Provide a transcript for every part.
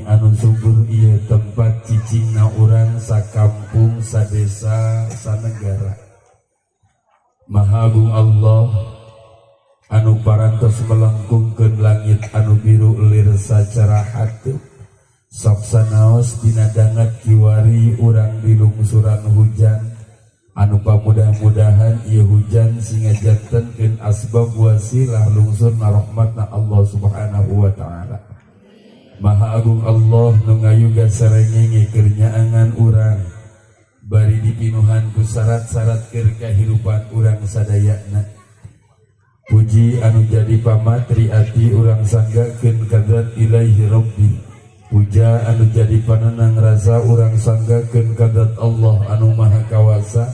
anu subur ieu tempat cicingna urang sakampung, sadesa, sanegara. Maha Agung Allah anu parantos melengkungkeun langit anu biru lir sacara hatu. Sok sanaos dina danget kiwari urang dilungsuran hujan anu pamudah-mudahan ieu hujan sing ngajantenkeun asbab wasilah lungsurna rahmatna Allah Subhanahu wa taala. Maha Agung Allah nu ngayuga sarengenge keur nyaangan urang bari dipinuhan ku syarat-syarat keur kahirupan urang sadayana. Puji anu jadi pamatri ati urang sanggakeun ka zat Ilahi Rabbi. Puja anu jadi panenang rasa urang sanggakeun ka zat Allah anu Maha Kawasa.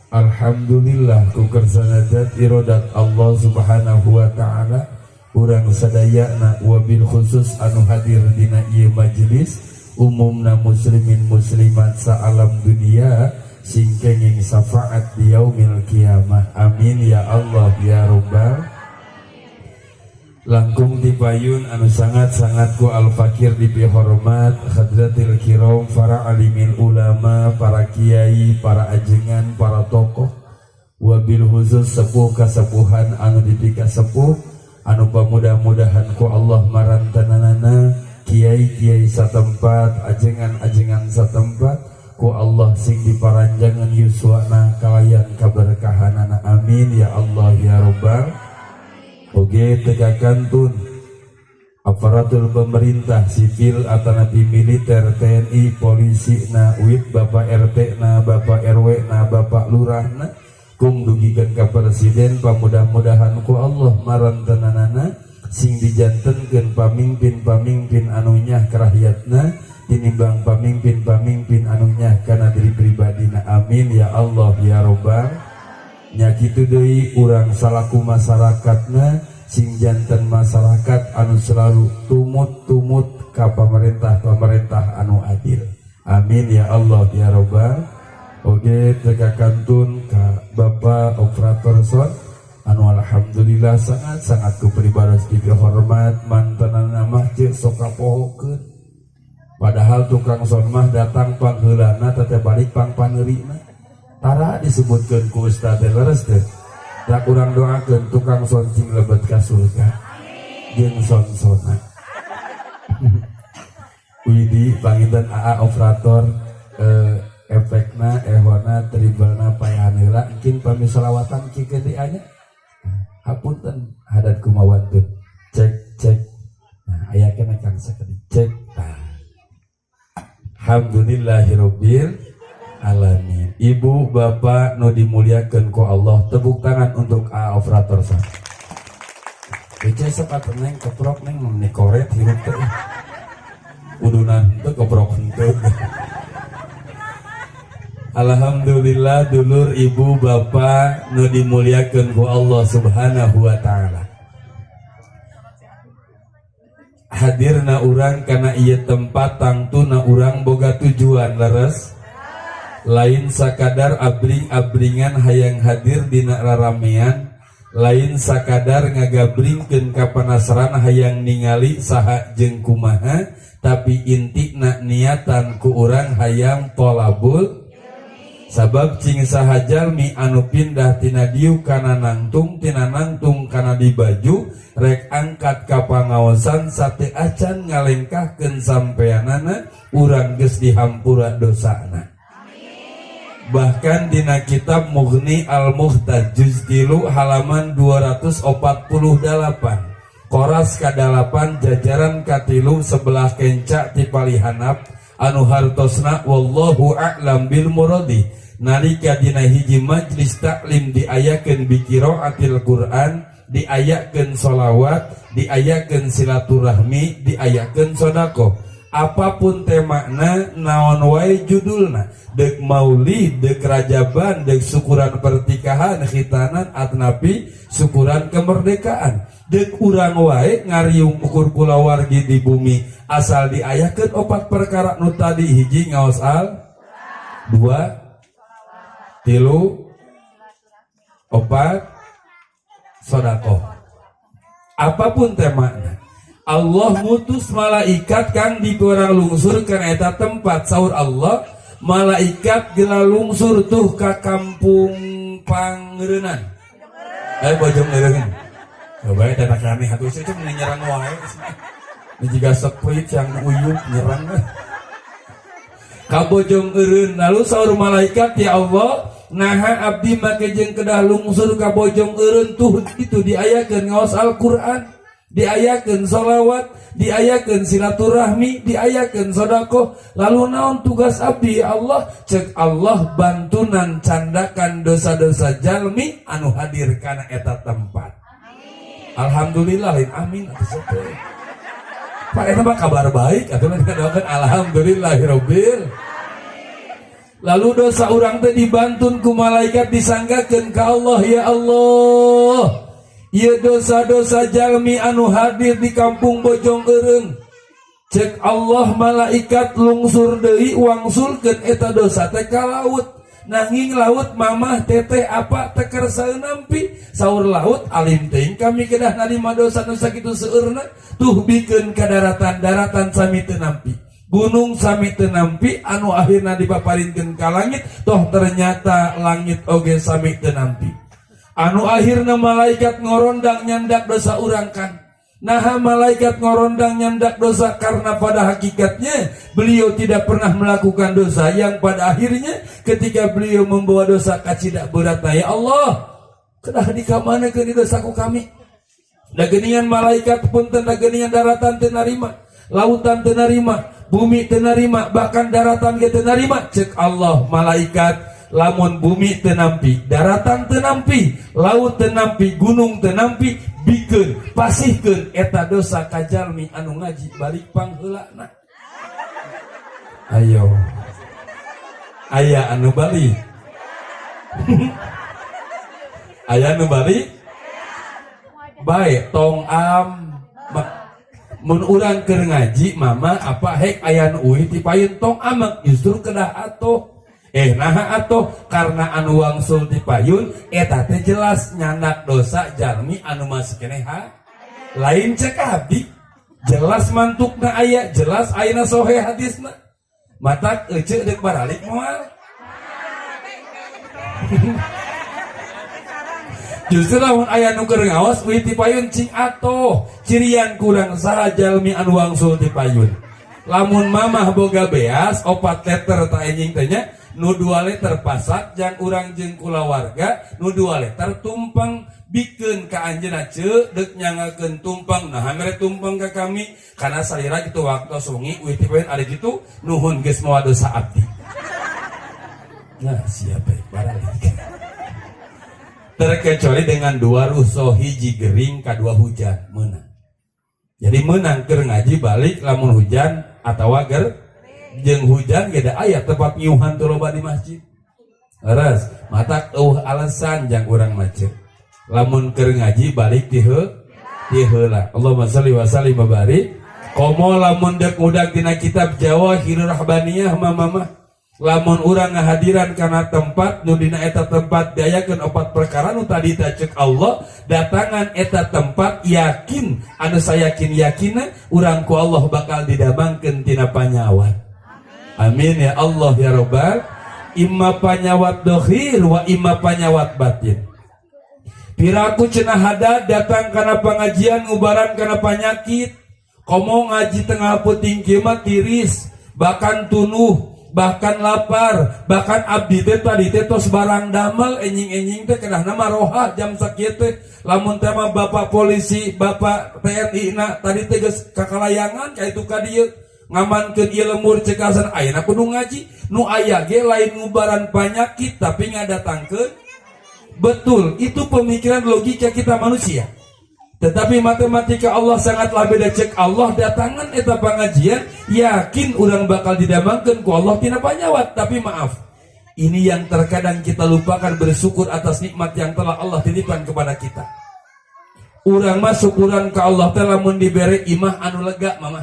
Alhamdulillah, ku kersana zat irodat Allah Subhanahu wa taala, urang sadayana, wabil khusus anu hadir dina ieu majelis, umumna muslimin muslimat saalam dunia, sing kenging syafaat di yaumil kiamah. Amin ya Allah ya Rabbal. Langkung dipayun anu sangat-sangat ku al-fakir dipihormat hadratil kiram, para alimil ulama, para kiai, para ajengan, para tokoh, wabil khusus sepuh kasepuhan anu dipika sepuh anu pamudah-mudahan ku Allah marantenanana, kiai-kiai satempat, ajengan-ajengan satempat, ku Allah sing diparanjangan yuswana kalayan kaberkahanana. Amin ya Allah ya Rabbal. Oge teu kakantun aparatur pemerintah sipil atanapi militer, TNI, polisi na, wit Bapak RT na, Bapak RW na, Bapak Lurah na, kung dugikeun ka presiden, pamudah-mudahan ku Allah marantenanana sing dijantenkeun pamimpin-pamimpin anu nyah ka rakyatna tinimbang pamimpin-pamimpin anu nyah kana diri pribadina. Amin ya Allah ya Rabbal. Nya kitu deui urang salaku masyarakatna, sing janten masyarakat anu selalu tumut-tumut ka pamarentah-pamarentah anu adil. Amin ya Allah ya Rabbal. Oge teu kakantun ka Bapak operator sound anu alhamdulillah sangat-sangat ku pribados dipihormat, mantenana mah ceu sok kapohokeun, padahal tukang sound mah datang pangheulana, teh balik pang paneurina. Tara disebutkeun ku ustaz, leres teh. Tak urang doakeun tukang sound cing lebet ka surga jeung sound-soundna. Widi panginten AA operator, efekna, ehona, tribalna paehan heula. Engkin pami selawatan kikeun deui anya. Hapunten, hadat kumawantun. Cek cek. Nah, aya keneh kang sakedik. Cek. Nah. Alhamdulillahirabbil alamin. Ibu bapak nu dimuliakeun ku Allah, tepuk tangan untuk A operator sound. Ece sok atuh, Neng, keprok, Neng, meni koret hirup teh. Udunan teu keprok henteu. Alhamdulillah, dulur, ibu bapak nu dimuliakeun ku Allah Subhanahu wa taala. Hadirna urang kana ieu tempat tangtuna urang boga tujuan, leres? Lain sakadar abring-abringan hayang hadir dina raramean, lain sakadar ngagabringkeun kapanasaran hayang ningali saha jeung kumaha, tapi intina niatan ku urang hayang tolabul. Sabab cing saha jalmi anu pindah tina diuk kana nangtung, tina nangtung kana di baju, rek angkat ka pangaosan sate acan ngalengkahkeun sampeanana, urang geus dihampura dosana. Bahkan dina kitab Mughni Al-Muhtaj juz 3 halaman 248, koras kadalapan, jajaran katilu sebelah kenca ti palihanap, anu hartosna wallahu a'lam bil muradi, nalika dina hiji majlis taklim diayakeun biqiraatil Quran, diayakeun solawat, diayakeun silaturahmi, diayakeun sodakoh, apapun temana, naon wae judulna, dek maulid, dek rajaban, dek syukuran pertikahan, khitanan, atanapi syukuran kemerdekaan, dek urang wae ngariung ukur kulawargi di bumi, asal diayakeun opat perkara nu tadi: hiji ngaos al, dua, tilu, opat sodakoh, apapun temana. Allah mutus malaikat kang dipiwarang lungsur kana eta tempat. Saur Allah, malaikat gela lungsur tuh ka kampung Pangreunan, eh, Bojong Eureun. Coba eta kami hatuh itu nyerang wae. Ini juga seprit yang uyup nyerang ka Bojong Eureun. Lalu saur malaikat, "Ya Allah, naha abdi make jeung kedah lungsur ka Bojong Eureun?" Tuh, itu diayakeun ngaos Al-Qur'an, diayakeun sholawat, diayakeun silaturahmi, diayakeun sodakoh. Lalu naon tugas abdi, ya Allah? Cek Allah, bantunan candakan dosa-dosa jalmi anu hadir kana eta tempat. Alhamdulillah, lain amin atuh teh. Pak, eta mah kabar baik atuh, lain doakeun alhamdulillahirabbil. Lalu dosa urang teh dibantun ku malaikat, disanggakeun ka Allah, "Ya Allah, ieu dosa-dosa jalmi anu hadir di kampung Bojong Eureun." Cek Allah, malaikat lungsur deui, wangsulkeun eta dosa teh ka laut. Nanging laut, mamah, teteh, apa teu kersa nampi. Saur laut, "Alim teuing kami kedah narima dosa nu sakitu seueurna." Tuh, bikeun ka daratan, daratan sami teu nampi, gunung sami teu nampi, anu akhirna dipaparinkeun ka langit. Toh ternyata langit oge sami teu nampi. Anu akhirna malaikat ngorondang nyandak dosa urang kan. Nah, malaikat ngorondang nyandak dosa karena pada hakikatnya beliau tidak pernah melakukan dosa yang pada akhirnya ketika beliau membawa dosa kacida berat. Ya Allah, kedah di mana ke dosaku kami? Da geuningan malaikat pun da geuningan daratan teu narima, lautan teu narima, bumi teu narima, bahkan daratan ge teu narima. Cek Allah, malaikat, lamun bumi teu nampi, daratan teu nampi, laut teu nampi, gunung teu nampi, bikeun, pasihkeun eta dosa ka jalmi anu ngaji balik pangheulana. Ayo, aya anu balik? Aya anu balik? Baik, tong am mun urang keur ngaji, mama, apa hek aya nu uih ti payun, tong amek, justru kedah atuh. Eh, nah, atuh karena anu wangsul ti payun eta teh jelas nyandak dosa jalmi anu masih keneh ha lain. Cek abdi jelas mantukna aya, jelas ayana, soheh hadisna. Matak ece dek baralik moal. Justru lamun aya nu keur ngaos uih ti payun, cing atoh, cirian kurang saha jalmi anu wangsul ti payun. Lamun mamah boga beas 4 liter tak enjing teh nya, nu 2 liter pasak jang urang jeung kulawarga, nu 2 liter tumpeng, bikeun ka anjeunna. Ceuk, deuk nyangakeun tumpeng. Nah, mere tumpeng ka kami karena salira kitu waktu wengi uih ti payun ada gitu, nuhun geus mawa dosa abdi. Nah, siapa baralik? Terkecuali dengan dua rusuh, hiji gering, kadua hujan, menang. Jadi menang keur ngaji balik lamun hujan atau ger jeung hujan gede aya tempat ngiuhan tuh loba di masjid. Leres, matak euweuh alasan jang urang macet. Lamun keur ngaji balik ti ti heula. Allahumma shalli wa sallim wa barik. Komo lamun dek ngudag dina kitab Jawahirur Rahbaniyah, mama, lamun urang ngahadiran kana tempat nu dina eta tempat diayakeun opat perkara nu tadi teh, cek Allah, datangan eta tempat yakin anu sayakin yakina urang ku Allah bakal didamangkeun tina panyawat. Amin ya Allah ya Rabbal. Imma panyawat dohir wa imma panyawat batin. Piraku cenah hada datang kana pengajian ngubaran kana penyakit. Komo ngaji tengah peuting kieu mah tiris, bahkan tunuh, bahkan lapar, bahkan abdi teh tadi teh tos barang damel enjing-enjing teh kedah nama roha jam sakieu teh. Lamun teh mah bapak polisi, bapak TNI na tadi teh geus kakalayangan ka itu ka dieu ngamankeun ieu lembur cekasan, ayeuna kudu ngaji. Nu aya ge lain ngubaran penyakit tapi ngadatangkeun. Betul, itu pemikiran logika kita manusia. Tetapi matematika Allah sangatlah beda. Cek Allah, datangan eta pengajian yakin urang bakal didamangkeun ku Allah tina panyawat. Tapi maaf, ini yang terkadang kita lupakan, bersyukur atas nikmat yang telah Allah titipkan kepada kita. Urang mah syukuran ke Allah teh lamun dibere imah anu lega, mama.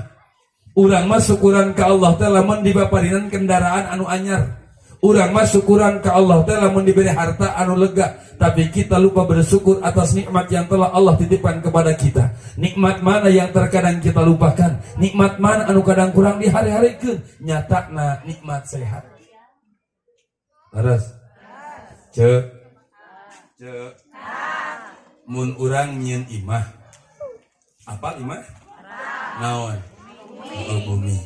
Urang mah syukuran ke Allah teh lamun dipaparinan kendaraan anu anyar. Urang mah syukuran ke Allah teh lamun diberi harta anu lega, tapi kita lupa bersyukur atas nikmat yang telah Allah titipkan kepada kita. Nikmat mana yang terkadang kita lupakan? Nikmat mana anu kadang kurang dihari-harikeun? Nyatana nikmat sehat. Terus, cek, cek, mun urang nyieun imah, apa imah? Naon? Oh, bumi.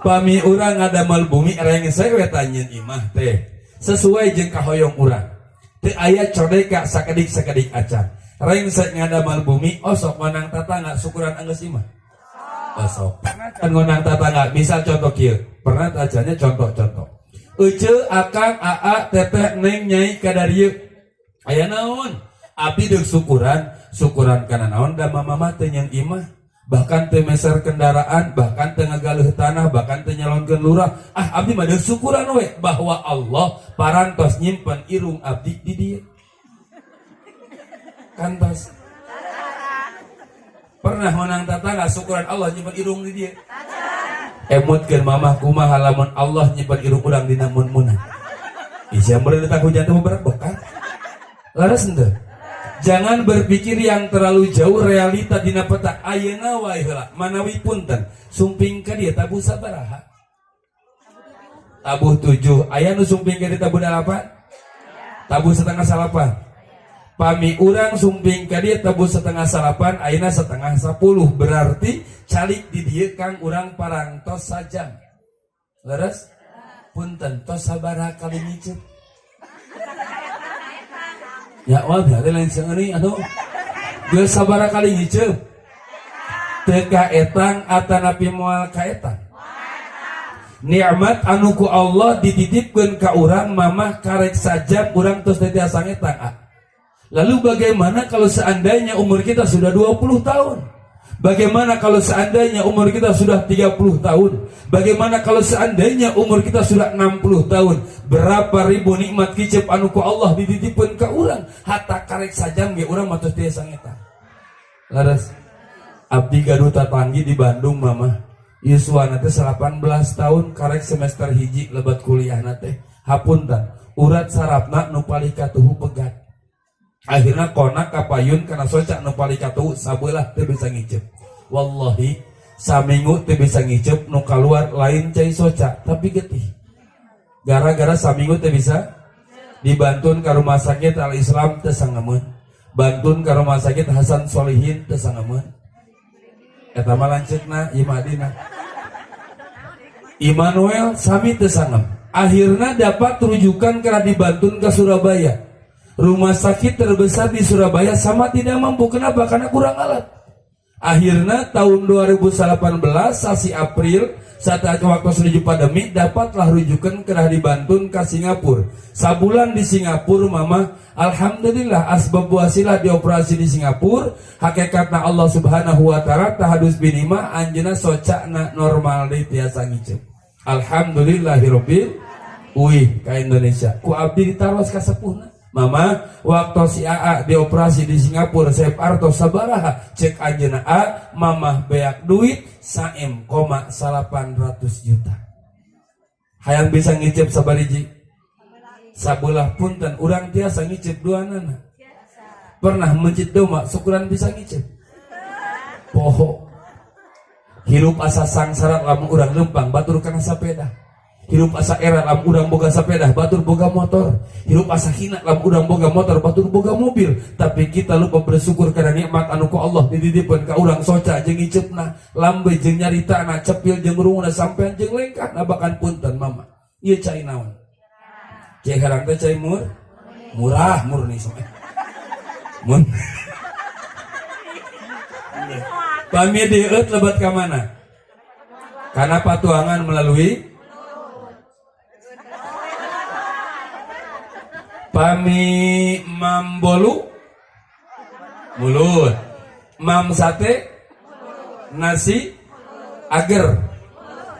Pami urang ngadamel bumi rengse we nyieun imah teh sesuai jeung kahoyong urang. Teu aya codeka sakedik-sakedik acan. Rengse ngadamel bumi, osok ngondang tatangga syukuran anggeus imah. Osok. Kan ngondang tatangga, misal contoh kieu. Pernah acannya contoh-contoh. Ece, akang, aa, teteh, neng, nyai, kadarieu. Aya naon? Abdi deuk syukuran, syukuran kana naon da mama teh nyieun imah, bahkan teu meser kendaraan, bahkan teu ngagaleuh tanah, bahkan teu nyalonkeun lurah. Ah, abdi mah deuk syukuran we bahwa Allah parantos nyimpen irung abdi di dieu. Kantos. Pernah menang tetangga syukuran Allah nyimpen irung di dieu. Emutkeun mamah kumaha lamun Allah nyimpen irung urang dina mun-munan. Ih, meureun eta hujan teh berat bekan. Laras henteu? Jangan berpikir yang terlalu jauh, realita dina peta ayeuna wae heula. Manawi punten, sumping ka dieu tabuh sabaraha? Tabuh 7. Aya nu sumping ka dieu tabuh 8? Tabuh setengah salapan. Pami urang sumping ka dieu tabuh setengah salapan, ayeuna setengah 10. Berarti calik di dieu kang urang parangtos sajam. Leres? Punten, tos sabaraha kali ngiceup? Ya wah, berarti lain seungri atuh. Geus sabaraha kali ngiceup? Teu kaetang atanapi moal kaetang? Nikmat anu ku Allah dititipkeun ka urang, mamah, karek sajam urang tos teu tiasa ngetang. Ah. Lalu bagaimana kalau seandainya umur kita sudah 20 tahun? Bagaimana kalau seandainya umur kita sudah 30 tahun? Bagaimana kalau seandainya umur kita sudah 60 tahun? Berapa ribu nikmat kicep anu ku Allah dititipkeun ka urang? Hatta karek sajam ge urang mah tos tiasa ngetang. Laras. Abdi gaduh tatanggi di Bandung, mama. Yuswana teh 18 tahun, karek semester 1 lebat kuliah teh. Hapunten, urat sarafna nu palih katuhu pegat. Akhirnya konak kapayun karena soca nu palih katuhu sabelah teu bisa ngiceup. Wallahi saminggu teu bisa ngiceup, nu kaluar lain cai soca tapi getih. Gara-gara saminggu teu bisa, dibantun ke rumah sakit Al Islam teu sangemeun. Bantun ke rumah sakit Hasan Solihin teu sangemeun. Eta mah lanceukna ieu mah adina. Immanuel sami teu sangem. Akhirnya dapat rujukan karena dibantun ke Surabaya. Rumah sakit terbesar di Surabaya sama tidak mampu. Kenapa? Karena kurang alat. Akhirnya tahun 2018 sasi April saat waktu menuju pandemi dapatlah rujukan kerah dibantun ke Singapura. Sabulan di Singapura, mama, alhamdulillah asbab wasilah dioperasi di Singapura, hakikatna Allah Subhanahu wa taala tahadus binima anjeunna socana normal deui, tiasa ngiceup. Alhamdulillahirabbil uih ka Indonesia. Ku abdi ditaros ka sepuhna. Mama, waktu si AA dioperasi di Singapura, saya artos sabaraha? Cek anjeunna, A, mamah beak duit saem koma 800 juta. Hayang bisa ngicep sabariji? Sabelah. Punten, urang tiasa ngicep dua nana? Pernah mencit doma syukuran bisa ngicep? Poho. Hirup asa sangsara lamun urang lempang, batur kana sepeda. Hirup asa era lamun urang boga sepeda, batur boga motor. Hirup asa hina lamun urang boga motor, batur boga mobil, tapi kita lupa bersyukur karena nikmat anu ku Allah dititipkeun ka urang, soca jeung ngiceupna, lambe jeung nyaritana, cepil jeung runguna, sampean jeung lengkahna. Bahkan punten, mama, ieu cai naon? Cai herang teh cai murah murni soe. Mun pami dieut lebat ka mana? Karena patuangan melalui. Pami mambolu mulut, mam sate, nasi agar,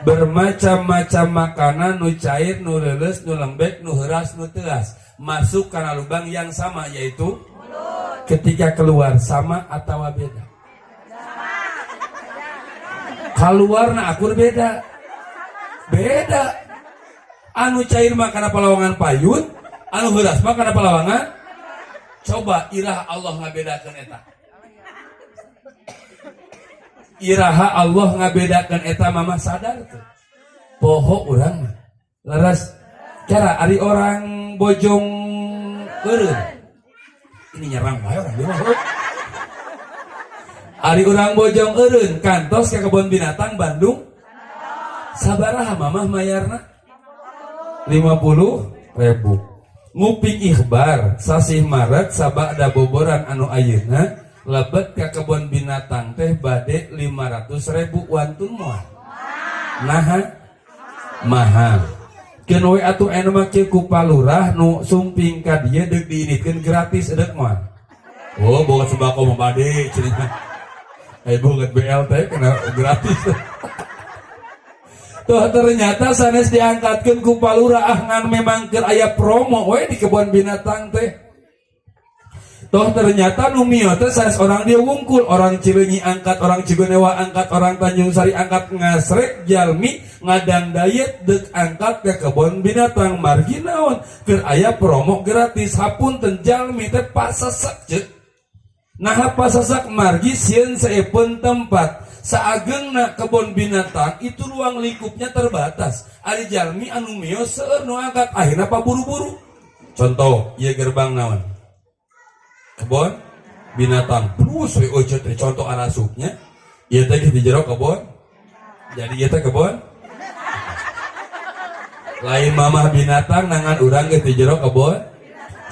bermacam-macam makanan nu cair, nu leuleus, nu lembek, nu heuras, nu teuas masuk karena lubang yang sama, yaitu ketika keluar sama atau beda? Keluar na akur beda, beda. Anu cair mah kana palawangan payun, anu heuras mah kana palawangan. Coba iraha Allah ngabedakeun eta. Iraha Allah ngabedakeun eta, mama sadar tuh. Poho urang mah. Leres cara ari orang Bojong Eureun. Ini nyerang wae orang dia mah. Ari urang Bojong Eureun kantos ke kebun binatang Bandung. Sabaraha mamah mayarna? 50 ribu. Nguping ikhbar sasih Maret sabada boboran anu ayeuna lebet ke kebun binatang teh bade 500 ribu, wantun moal? Nah, mahal. Keun we atuh anu mah ku palurah nu sumping ka dieu deuk diinitkeun gratis, deuk moal? Oh, boga sembako mah bade cenah. Eh, boga BLT kena gratis. Tuh ternyata sanes diangkatkeun ku palurah, ah, ngan memang keur aya promo we di kebun binatang teh. Toh ternyata nu mio teh sanes orang dia wungkul, orang Cileunyi angkat, orang Cigonewa angkat, orang Tanjung Sari angkat, ngasrek jalmi ngadang dayet deuk angkat ke kebun binatang margi naon? Keur aya promo gratis. Hapunten, jalmi teh pasesek ceuk. Nah, pasesek margi sieun saepeun tempat. Saagengna kebun binatang itu ruang lingkupnya terbatas. Ari jalmi anu mio seueur nu angkat, akhirna paburu-buru. Contoh, ieu gerbang naon? Kebun binatang. Plus we euceut teh contoh arasupnya. Ieu teh di jero kebun. Jadi ieu teh kebun. Lain mamah binatang nangan urang geus di jero kebun.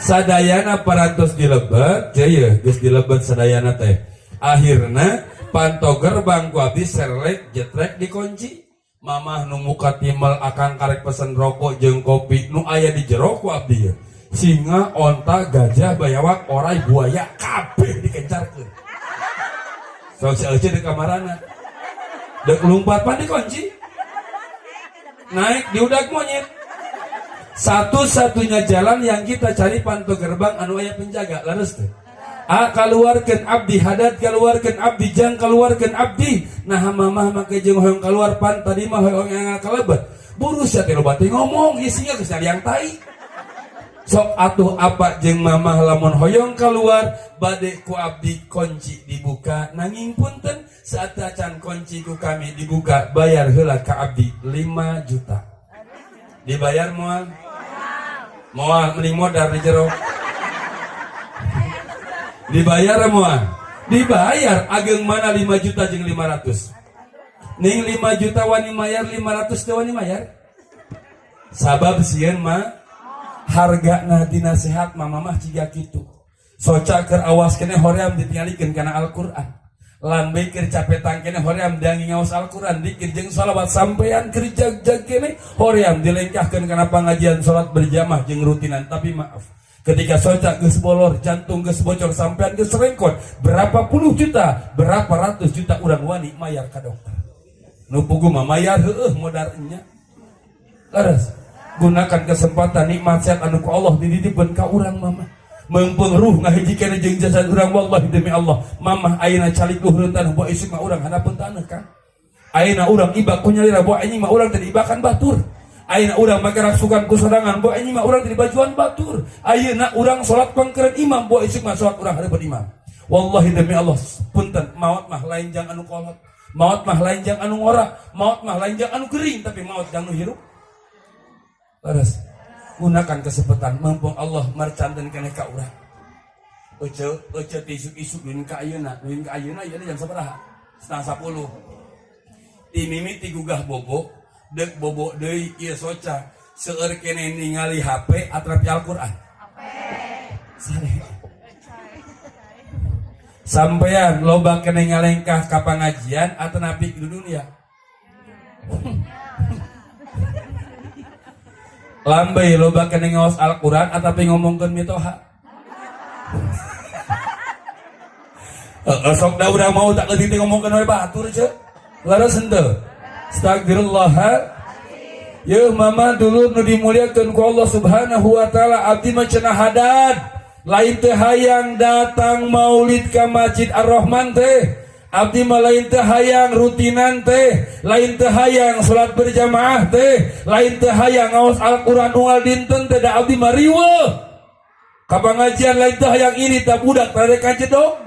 Sadayana parantos dilebet, jaya geus dilebet sadayana teh. Akhirna panto gerbang ku abdi serlek jetrek dikunci. Mamah nu muka timel, akang karek pesen rokok jeung kopi, nu aya di jero ku abdi ye. Singa, onta, gajah, bayawak, orai, buaya kabeh dikencarkeun. Sok si Ece di kamarana. Dek lumpat pan dikunci. Naik diudag monyet. Satu-satunya jalan yang kita cari panto gerbang anu aya penjaga, leres teh. A, kaluarkeun abdi hadat, kaluarkeun abdi jang, kaluarkeun abdi. Nah, mamah make jeung hoyong keluar, pan tadi mah hoyong yang kalebet. Buru sia teh loba teh ngomong, isinya geus yang tai. Sok atuh apa jeung mamah lamun hoyong keluar bade ku abdi kunci dibuka, nanging punten, saat acan kunci ku kami dibuka bayar heula ka abdi 5 juta. Dibayar moal? Moal, mending modar di jero. Dibayar moal? Dibayar. Ageng mana 5 juta jeung 500? Ning 5 juta wani mayar, 500 teu wani mayar. Sabab sieun mah harga na dina sehat mah mamah ciga kitu. Soca keur awas kene hoream ditinggalikeun kana Al-Qur'an. Lambe keur capetang kene hoream diangi ngaos Al-Qur'an, dikir jeung sholawat, sampean keur jag-jag kene hoream dilengkahkeun kana pangajian, salat berjamaah jeung rutinan. Tapi maaf, ketika soca geus bolor, jantung geus bocor, sampean geus rengkot, berapa puluh juta, berapa ratus juta urang wani mayar ka dokter. Nu puguh mah mayar heueuh modar nya. Leres. Gunakan kesempatan nikmat sehat anu ku Allah dititipkeun ka urang mama. Meungpeung ruh ngahiji keneh jeung jasad urang, wallahi demi Allah, mamah ayeuna calik luhureun tanah, boa isuk mah urang handapeun tanah kan. Ayeuna urang ibak ku nyalira, boa anjing mah urang teh diibakan batur. Ayeuna urang make raksukan ku sorangan, boa anjing mah urang teh dibajuan batur. Ayeuna urang salat pangkeureun imam, boa isuk mah salat urang hareupeun imam. Wallahi demi Allah, punten, maot mah lain jang anu kolot. Maot mah lain jang anu ngora, maot mah lain jang anu gering, tapi maot jang nu hirup. Leres. Gunakan kesempatan mumpung Allah marcanten keneh ka urang. Ece, ece ti isuk-isuk duin ka ayeuna, duin ka ayeuna ieu jam sabaraha? 9.30. Ti mimiti gugah bobo, deuk bobo deui ieu soca, seueur keneh ningali HP atrapi Al-Qur'an. Sare. Sampean loba keneh ngalengkah ka pangajian atanapi di dunia. Lambe loba keneh ngaos Al-Qur'an atapi ngomongkeun mitoha. Heeh, sok da urang mau tak leutik teh ngomongkeun we batur ceuk. Leres henteu? Astagfirullah. Yeuh mama dulur nu dimuliakeun ku Allah Subhanahu wa taala, abdi mah cenah hadad. Lain teh hayang datang maulid ka Masjid Ar-Rahman teh. Abdi mah lain teu hayang rutinan teh, lain teu hayang salat berjamaah teh, lain teu hayang ngaos Al-Qur'an unggal dinten teh, da abdi mah riweuh. Ka pangajian lain teu hayang ini tah budak tara kajedog.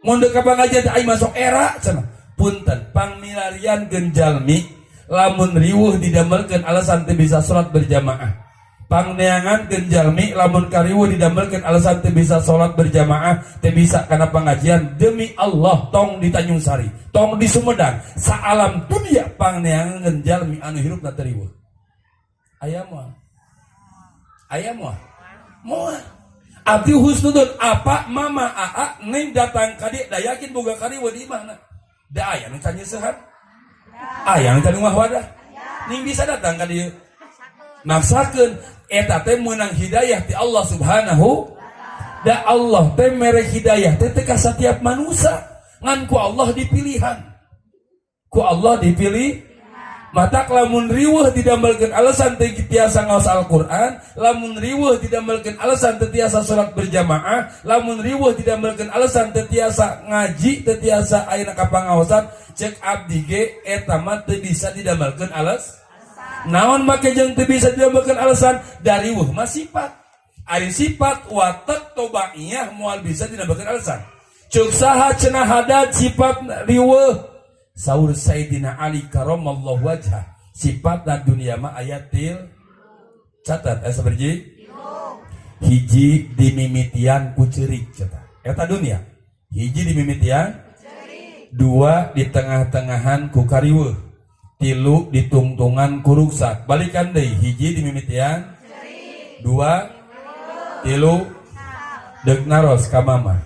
Mun deuk ka pangajian teh aing masuk era cenah. Punten, pangmilarian jalmi lamun riweuh didamelkeun alasan teu bisa salat berjamaah. Pangneangan jalmi lamun kariweuh didamelkeun alasan teu bisa salat berjamaah, teu bisa kana pengajian, demi Allah tong di Tanjung Sari, tong di Sumedang, saalam dunia pangneangan jalmi anu hirupna teu riweuh. Aya moal? Aya moal? Moal. Abdi husnudon apa mama aa neng datang ka dieu da yakin boga kariweuh di imahna. Da aya nu can nyeusehan. Aya nu can wadah. Ning bisa datang ka dieu. Maksakeun eta teh meunang hidayah ti Allah Subhanahu, da Allah teh mere hidayah teh teu ka satiap manusia, ngan ku Allah dipilihan, ku Allah dipilih. Matak lamun riweuh didamelkeun alasan teu tiasa ngaos Al-Qur'an, lamun riweuh didamelkeun alasan teu tiasa salat berjamaah, lamun riweuh didamelkeun alasan teu tiasa ngaji, teu tiasa ayeuna ka pangaosan, cek abdi ge eta mah teu bisa didamelkeun alas. Naon make jeung teu bisa didamelkeun alasan? Dari riweuh mah sifat. Ari sifat watek tobaiyah moal bisa didamelkeun alasan. Ceuk saha cenah hadad sifat riweuh? Saur Sayyidina Ali karamallahu wajhah, sifatna dunia mah aya catat aya sabaraha? Hiji, dimimitian ku ceurik catat. Eta dunia. Hiji, dimimitian, dua, di tengah-tengahan ku kariweuh, tilu, ditungtungan ku ruksak. Balikan deui, hiji dimimitian, dua, tilu. Dek naros ka mama,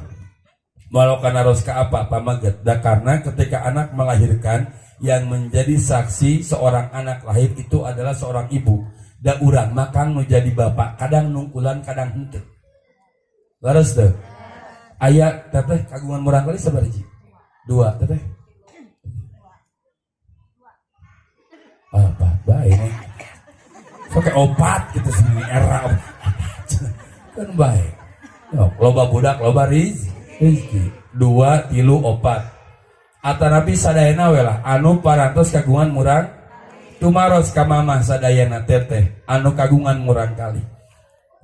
walau naros ka apa pamaget, da karena ketika anak melahirkan, yang menjadi saksi seorang anak lahir itu adalah seorang ibu. Da urang makan nu jadi bapak kadang nungkulan, kadang henteu. Leres teu? Aya teteh kagungan murangkalih sabaraha? Dua. Teteh apa baik so kayak opat gitu sini era kan baik. Yo, loba budak loba rizki. Dua, tilu, opat, atanapi sadayana we lah anu parantos kagungan murang, tumaros ka mamah sadayana, teteh anu kagungan murang kali,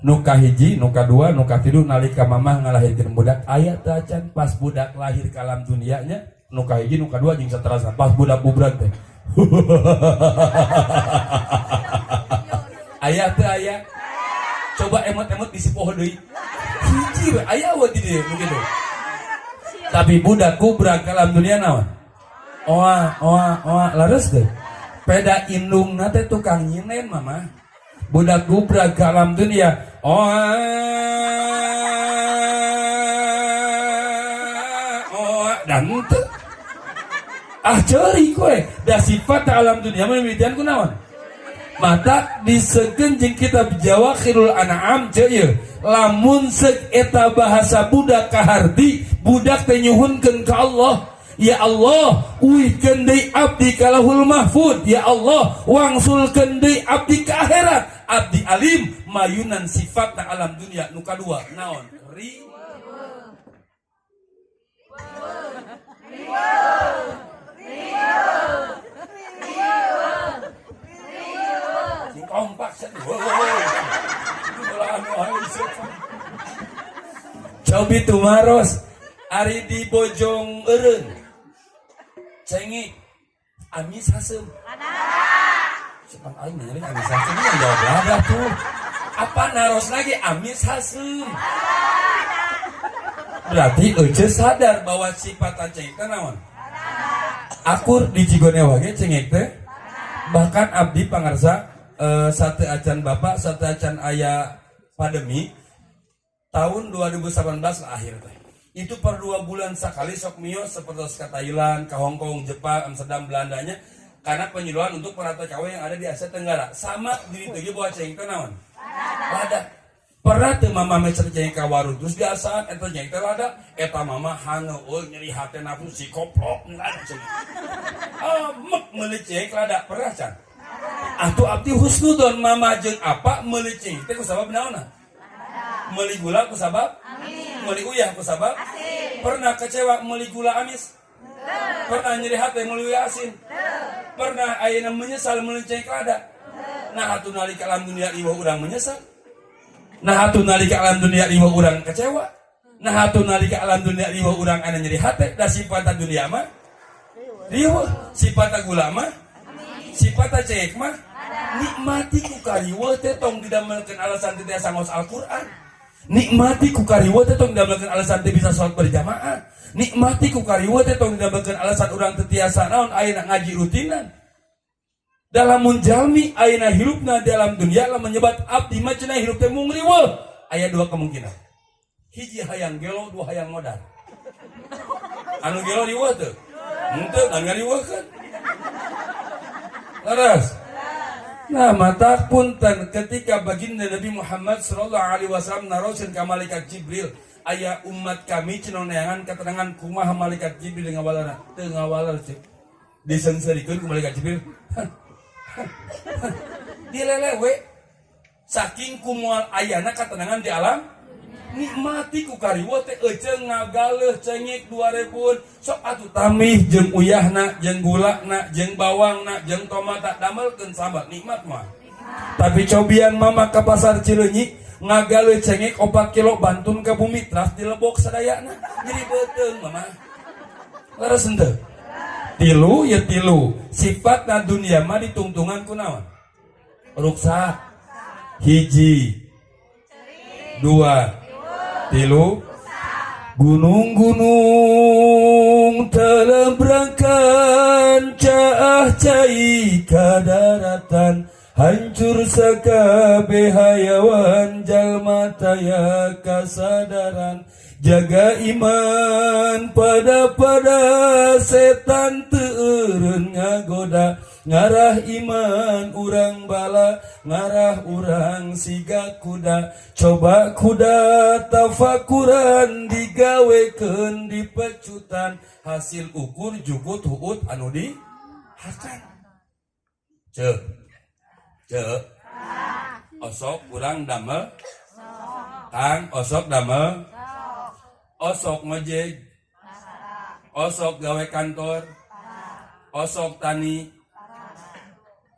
nu kahiji, nu kadua, nu katilu, nalika mamah ngalahirkeun budak aya teu acan pas budak lahir ka alam dunianya, nu kahiji, nu kadua, jeung saterasna, pas budak bubrag teh aya teu? Aya? Coba emot-emot di poho deui hiji we aya we di dieu begitu. Tapi budak kubrag ka alam dunia naon? Oa oa oa. Leres teu? Peda indungna teh tukang nyinen. Mama budak gubrag ka alam dunia oa oa dan teu ah ceurik we, da sifat alam dunia mah mimitian ku naon? Mata disegen jeung kitab Jawahirul An'am ceu ieu, lamun seuk eta bahasa budak kaharti, budak teh nyuhunkeun ka Allah, "Ya Allah, uihkeun deui abdi ka Lauhul Mahfud. Ya Allah, wangsulkeun deui abdi ka akhirat." Abdi alim mayunan sifatna alam dunia nu kadua naon? Ri sing kompak sia. Cobi tumaros, ari di Bojong Eureun cengek amis haseum? Sepang aing nanya amis haseum yang jawab lada tuh. Apa naros lagi amis haseum? Berarti Ece sadar bahwa sifat cengek teh naon? Akur di Cigonewa ge cengek teh. Bahkan abdi pangarsa sate acan bapak, sate acan aya pandemi tahun 2018 lah akhir teh. Itu per 2 bulan sekali sok mios seperti ke Thailand, ke Hong Kong, Jepang, Amsterdam, Belandanya karena penyuluhan untuk para TKW yang ada di Asia Tenggara. Sama di itu bawa cengek teh naon? Lada. Pernah teu mama mecer cengek ka warung terus biasa eta cengek teh lada, eta mama haneueul nyeri hate nafsu si koplok lada cengek. Amek meuli cengek lada pernah can? Atuh abdi husnudon mama jeung apa meuli cengek teh ku sabab naonna? Meuli gula ku sabab? Meuli uyah ku sabab? Pernah kecewa meuli gula amis? Pernah nyeri hati meuli asin? Pernah ayeuna menyesal meuli cengek lada? Nah atuh nalika alam dunia riweuh urang menyesal. Nah atuh nalika alam dunia riweuh urang kecewa. Nah atuh nalika alam dunia riweuh urang anu nyeri hate, da sifat dunia mah riweuh, sifat gula mah, sifat cengek mah. Nikmati ku kariweuh teh tong didamelkeun alasan teu tiasa ngaos Al-Qur'an. Nikmati ku kariweuh teh tong didamelkeun alasan teu bisa salat berjamaah. Nikmati ku kariweuh teh tong didamelkeun alasan urang teu tiasa naon ayeuna ngaji rutinan. Dalam munjalmi ayeuna hirupna dalam dunia lah menyebat abdi mah cenah hirup teh mung riweuh. Aya dua kemungkinan. Hiji hayang gelo, dua hayang modal. Anu gelo riweuh teu? Henteu kan ngariweuhkeun. Leres. Nah, mata punten ketika baginda Nabi Muhammad sallallahu alaihi wasallam narosin ka malaikat Jibril, aya umat kami cenah neangan keterangan kumaha malaikat Jibril ngawalarna. Teu ngawalar cek. Diseungseurikeun ku malaikat Jibril. Dilelewe saking ku moal ayana ketenangan di alam nikmati ku kariweuh teh eceung ngagaleuh cengek 2000 sok atuh tamih jeung uyahna jeung gulana jeung bawangna jeung tomat damelkeun sambal nikmat mah. Tapi cobian mama ke pasar Cileunyi ngagaleuh cengek 4 kilo bantun ke bumi teras dilebok sadayana jadi beuteung mama. Leres henteu? Tilu ya tilu sifatna dunia mah ditungtungan ku naon? Ruksak. Hiji, dua, tilu. Gunung-gunung telebrakan caah cai kadaratan hancur sakabeh hayawan jalma taya kasadaran jaga iman pada-pada setan teu eureun ngagoda ngarah iman urang bala ngarah urang siga kuda coba kuda tafakuran digawekeun dipecutan hasil ukur jukut huut anu di hakan. Cek cek osok urang damel kang osok damel osok ngojek osok gawe kantor osok tani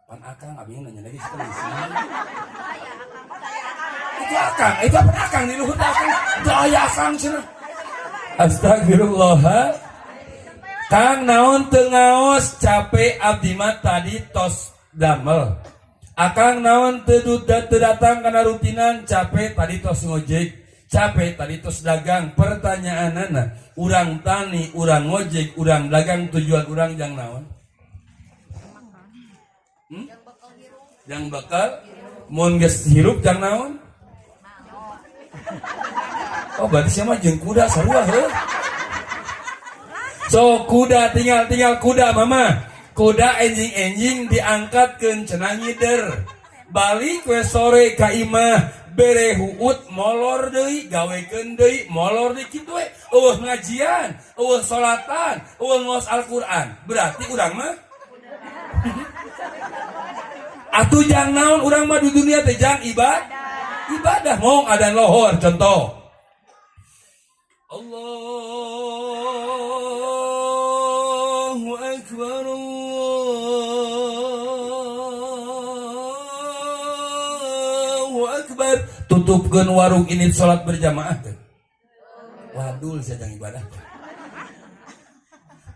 pan akang abi nanya lagi sih. Itu akang, itu apa akang di luhur akang itu aya akang cenah. Astagfirullah. Kang naon teu ngaos capek abdi mah tadi tos damel. Akang naon teu datang kana rutinan capek tadi tos ngojek, capek tadi tos dagang. Pertanyaanana, urang tani, urang ngojek, urang dagang tujuan urang jang naon? Jang bakal mun geus hirup jang naon? Oh berarti sia mah jeung kuda sarua heuh. So kuda tinggal-tinggal kuda mama. Kuda enjing-enjing diangkatkeun cenah ngider. Balik we sore ka imah bere huut molor deui gawekeun deui molor deui kitu we. Eueuh ngajian, eueuh salatan, eueuh ngaos Al-Qur'an. Berarti urang mah atuh jang naon urang mah di dunia teh jang ibadah mong adan lohor contoh. Allahu akbar Allahu akbar. Tutupkeun warung ini salat berjamaah teh. Wadul sia jang ibadah.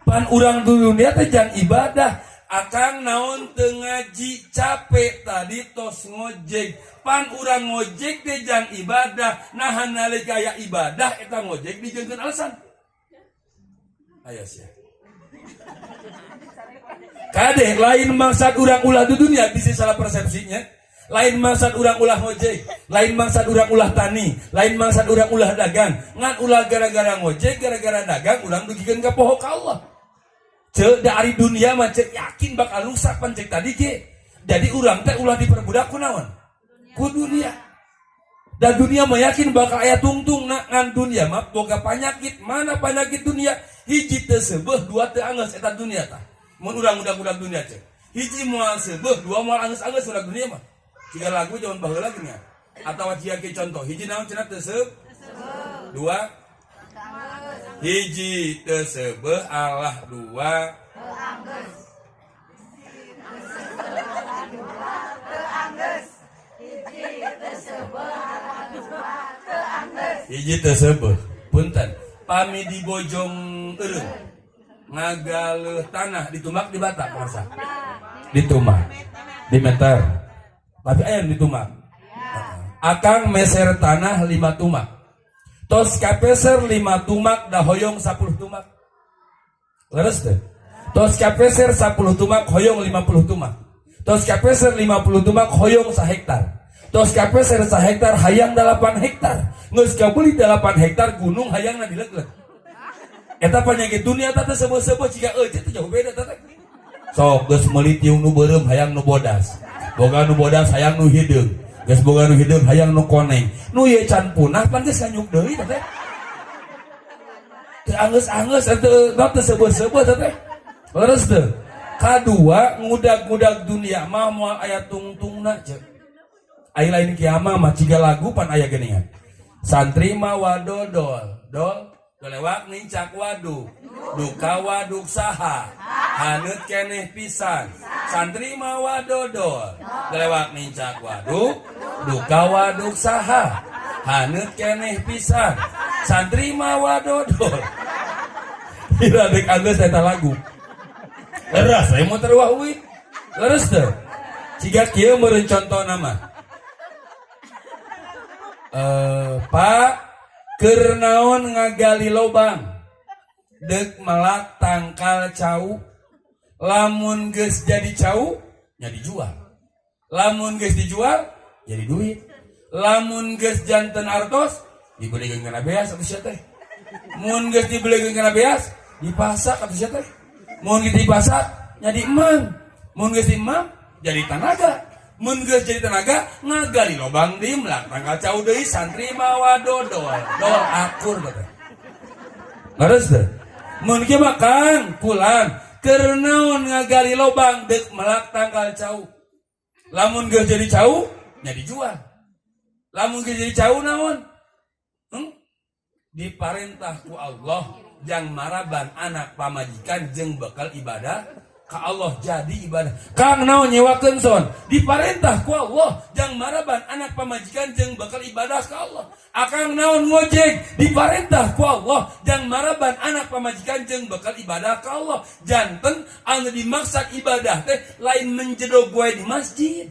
Pan urang di dunia teh jang ibadah. Akang naon teu ngaji capek tadi tos ngojek. Pan urang ngojek teh jang ibadah. Nahan nalika aya ibadah eta ngojek dijengkeun alasan. Aya sia. Kade lain maksud urang ulah di dunia bisa salah persepsinya. Lain maksud urang ulah ngojek, lain maksud urang ulah tani, lain maksud urang ulah dagang. Ngan ulah gara-gara ngojek, gara-gara dagang urang dugikeun ka poho ka Allah. Cek dari dunia mah cek yakin bakal rusak pan cek tadi ge. Jadi urang teh ulah diperbudak ku naon? Ku dunia. Dan dunia mah yakin bakal aya tungtung na, ngan dunia mah boga panyakit. Mana panyakit dunia? Hiji teu seubeuh, dua teu angeus eta dunia tah. Mun urang udah-udah dunia cek. Hiji moal seubeuh, dua moal angeus-angeus urang dunia mah. Jika lagu zaman baheula gini ya. Atawa jika ke contoh, hiji naon cenah teu seubeuh? Dua. Hiji teu seubeuh alah dua. Hiji teu seubeuh. Punten. Pami di Bojong Eureung ngagaleuh tanah ditumbak di bata pemirsa. Ditumbak. Di meter. Tapi aya nu ditumbak. Akang meser tanah 5 tumak. Tos kapeser 5 tumak da hoyong 10 tumak. Leres teh. Tos kapeser 10 tumak hoyong 50 tumak. Tos kapeser 50 tumak hoyong sahektar. Tos kapeser sahektar hayang 8 hektar. Geus kabeuli 8 hektar gunung hayangna dileglek. Eta panyakit dunia teh seubeuh-seubeuh ciga eueuh teh jauh beda teh. Sok geus meuli tiung nu beureum hayang nu bodas. Boga nu bodas hayang nu hideung. Geus boga nu hideung hayang nu koneng. Nu ieu can punah pan geus kanyuk deui teh. Teu anggeus-anggeus teu teu seubeuh-seubeuh teh. Leres teu? Kadua ngudag-ngudag dunia mah moal aya tungtungna ceuk. Ai lain kiamah mah ciga lagu pan aya geuningan. Santri mah wadodol, dol dolewak nincak waduk, duka waduk saha, haneut keneh pisan. Santri mah wadodol, dolewak nincak waduk, duka waduk saha, haneut keneh pisan. Santri mah wadodol. Ira dek anggeus eta lagu. Leres saya motor wahui. Leres teu? Ciga kieu meureun contona mah. Pak keur naon ngagali lobang deuk melak tangkal cau, lamun geus jadi cau nya dijual, lamun geus dijual jadi duit, lamun geus janten artos dibelikeun kana beas atuh sia teh, mun geus dibelikeun kana beas dipasak atuh sia teh, mun geus dipasak nya diemang, mun geus diemang jadi tanaga, mun geus jadi tenaga ngagali lobang deui melak tangkal cau deui. Santri mah wadodol dol akur teh. Leres teh? Mun kieu mah Kang pulang keur naon ngagali lobang deuk melak tangkal cau, lamun geus jadi cau nya dijual, lamun geus jadi cau naon? Diparentah ku Allah jang maraban anak pamajikan jeung bekal ibadah ka Allah jadi ibadah. Kang naon nyewakeun son? Diparentah ku Allah jang maraban anak pamajikan jeung bekal ibadah ka Allah. Akang naon ngojek? Diparentah ku Allah jang maraban anak pamajikan jeung bekal ibadah ka Allah. Janten anu dimaksud ibadah teh lain menjedog wae di masjid.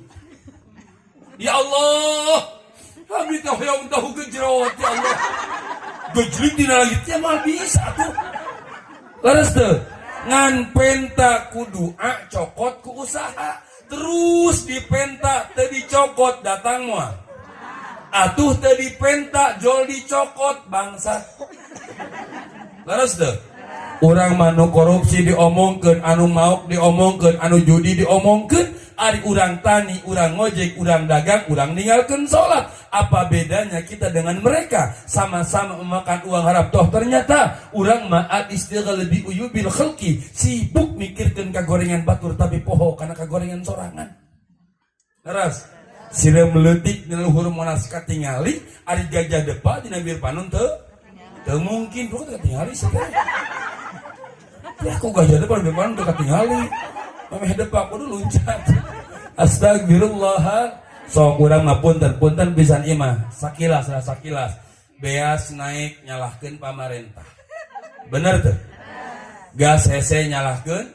Ya Allah, abdi teh hoyong tahu gejrot ya Allah. Gejrit dina langit ya moal bisa atuh. Leres teu? Ngan penta ku doa cokot ku usaha. Terus dipenta teu dicokot datang moal. Atuh teu dipenta jol dicokot bangsat. Leres teu? Urang mah nu korupsi diomongkeun, anu maok diomongkeun, anu judi diomongkeun, ari urang tani, urang ngojek, urang dagang, urang ninggalkeun salat. Apa bedanya kita dengan mereka? Sama-sama memakan uang haram. Toh ternyata urang mah al istighal bi uyubil khalqi, sibuk mikirkeun kagorengan batur tapi poho kana kagorengan sorangan. Leres. Sireum leutik dina luhur Monas katingali, ari gajah depa dina bir panon teu teu mungkin teu katingali sih teh. Ya kok gajah depa bir panon teu katingali. Mameh depa kudu luncat. Astagfirullah. Sok urang mah punten-punten pisan ieu mah. Sakilas lah sakilas. Beas naik nyalahkeun pamarentah. Bener teu? Gas hese nyalahkeun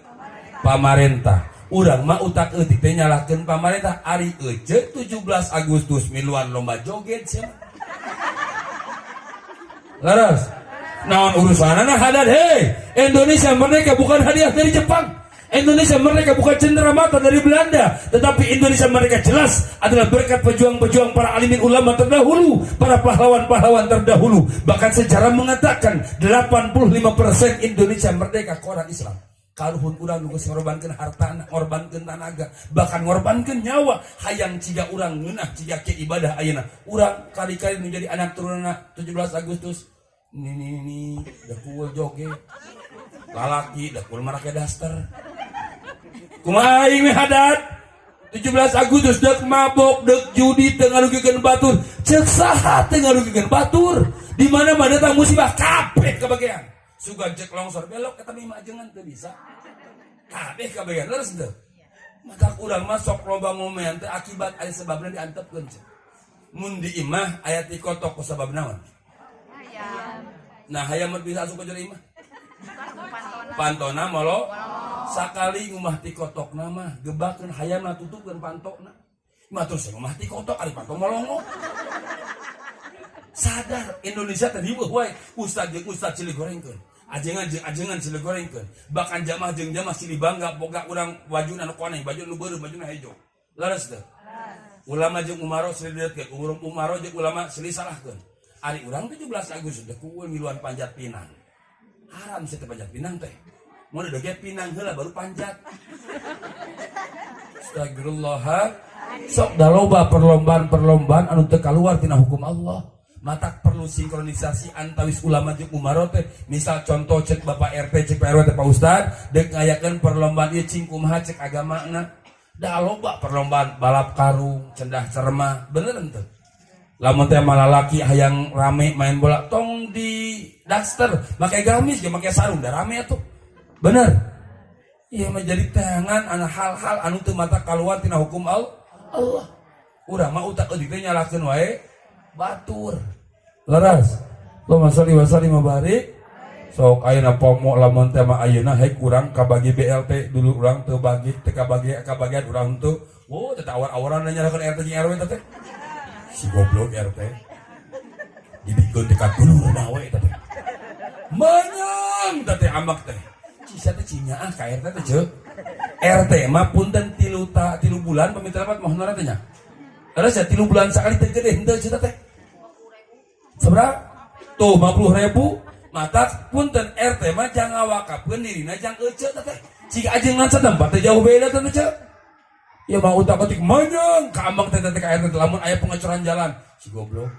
pamarentah. Urang mah utak eutik teh nyalahkeun pamarentah. Ari ece 17 Agustus miluan lomba joget sia. Leres. Naon urusanana hadad hei. Indonesia merdeka bukan hadiah dari Jepang. Indonesia merdeka bukan cenderamata dari Belanda, tetapi Indonesia merdeka jelas adalah berkat pejuang-pejuang para alimin ulama terdahulu, para pahlawan-pahlawan terdahulu. Bahkan sejarah mengatakan 85% Indonesia merdeka koran Islam. Karuhun urang nu geus ngorbankeun hartana, ngorbankeun tanaga, bahkan ngorbankeun nyawa, hayang ciga urang ngeunah ciga ke ibadah ayeuna. Urang kali-kali menjadi anak turunna 17 Agustus. Ni ni ni da kuul joget. Lalaki da kuul marake daster. Kumaha aing meh hadat? 17 Agustus deuk mabok, deuk judi teu ngarugikeun batur. Ceuk saha teu ngarugikeun batur? Di mana-mana datang musibah kabeh kebagian. Sugan cek longsor belok eta mah ajengan teu bisa. Kabeh kabagian leres teu. Maka urang mah sok loba ngomean teh akibat aya sebabna diantepkeun cek. Mun di imah aya tikotok ku sabab naon? Hayam. Nah hayam mah bisa asup ka jero imah. Pantona molo sakali ngumah tikotokna mah gebakeun hayamna tutupkeun pantona. Mah terus ngumah tikotok ari panto molongo. Sadar Indonesia teh riweuh wae, ustad jeung ustad silih gorengkeun, ajengan jeung ajengan silih gorengkeun, bahkan jamaah jeung jamaah silih bangga boga urang wajuna nu koneng, baju nu beureum, bajuna hejo. Leres teu? Ulama jeung umaro silih dideutkeun, umaro jeung ulama silih salahkeun. Ari urang 17 Agustus teh kuul ngiluan panjat pinang. Haram sih teh panjat pinang teh. Mun udah pinang heula baru panjat. Astagfirullah. Sok da loba perlombaan-perlombaan anu teu kaluar tina hukum Allah. Matak perlu sinkronisasi antawis ulama jeung umaro teh. Misal contoh cek Bapak RT, cek Pak RW teh Pak Ustad, deuk ngayakeun perlombaan ieu cing kumaha cek agamana. Da loba perlombaan balap karung, cendah cermah, bener henteu? Lamun teh malalaki hayang rame main bola tong di daster, make gamis ge make sarung da rame atuh. Bener? Ieu mah jadi tangan anu hal-hal anu teu mata kaluar tina hukum Allah. Urang mah utak eudik teh nyalahkeun wae batur. Leres. Allahumma sholli wa sallim wa barik. Sok ayeuna pomo lamun teh mah ayeuna hek urang kabagi BLT dulu urang teu bagi teu kabagi kabagian urang teu. Oh, teh awar-awaran nyalahkeun RT jeung RW teh. Si goblok RT. Dibikeun teh ka dulurna we teh. Menyang teh amak teh. Cisa teh cinyaah ka RT teh ceuk. RT mah punten 3 bulan pamit rapat mah honor teh nya. Terus ya 3 bulan sekali teh gede henteu cita teh. Sabaraha? Tuh 50.000. Mata punten RT mah jang ngawakapkeun dirina jang ece teh. Cik ajengan satempat teh jauh beda teh ceuk. Ya mah utak atik menyang ka ambang teh teh ka RT lamun aya pengecoran jalan. Si goblok.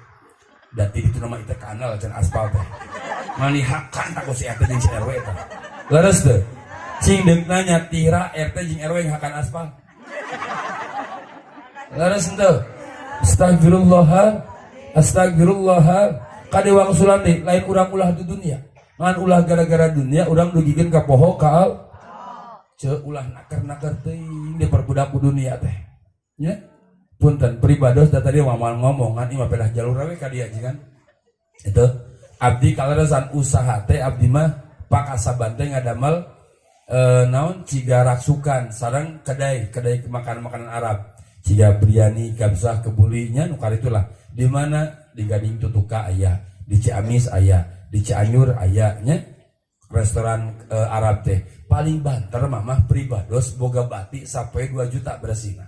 Dan itu nama itu kanal can aspal teh. Manihakan tak ku si RT jeung si RW teh. Leres teu? Cing deuk nanya tira RT jeung RW ngahakan aspal. Leres henteu? Astagfirullah. Astagfirullah. Kade wangsulan deui lain urang ulah di dunia. Ngan ulah gara-gara dunia urang dugikeun ka poho ka al. Ceu ulah naker-naker teuing diperbudak ku dunia teh. Nya? Punten pribados da tadi moal ngomong ngan imah pedah jalur we ka dieu kan. Itu abdi kaleresan usaha teh abdi mah pakasaban teh ngadamel naon ciga raksukan sareng kedai makanan-makanan Arab. Ciga biryani, kabsah, kebulinya nu karitulah. Di mana di Gading Tutuka aya, di Ciamis aya, di Cianjur aya nya restoran Arab teh. Paling banter mah pribados boga bati sampai 2 juta bersihna.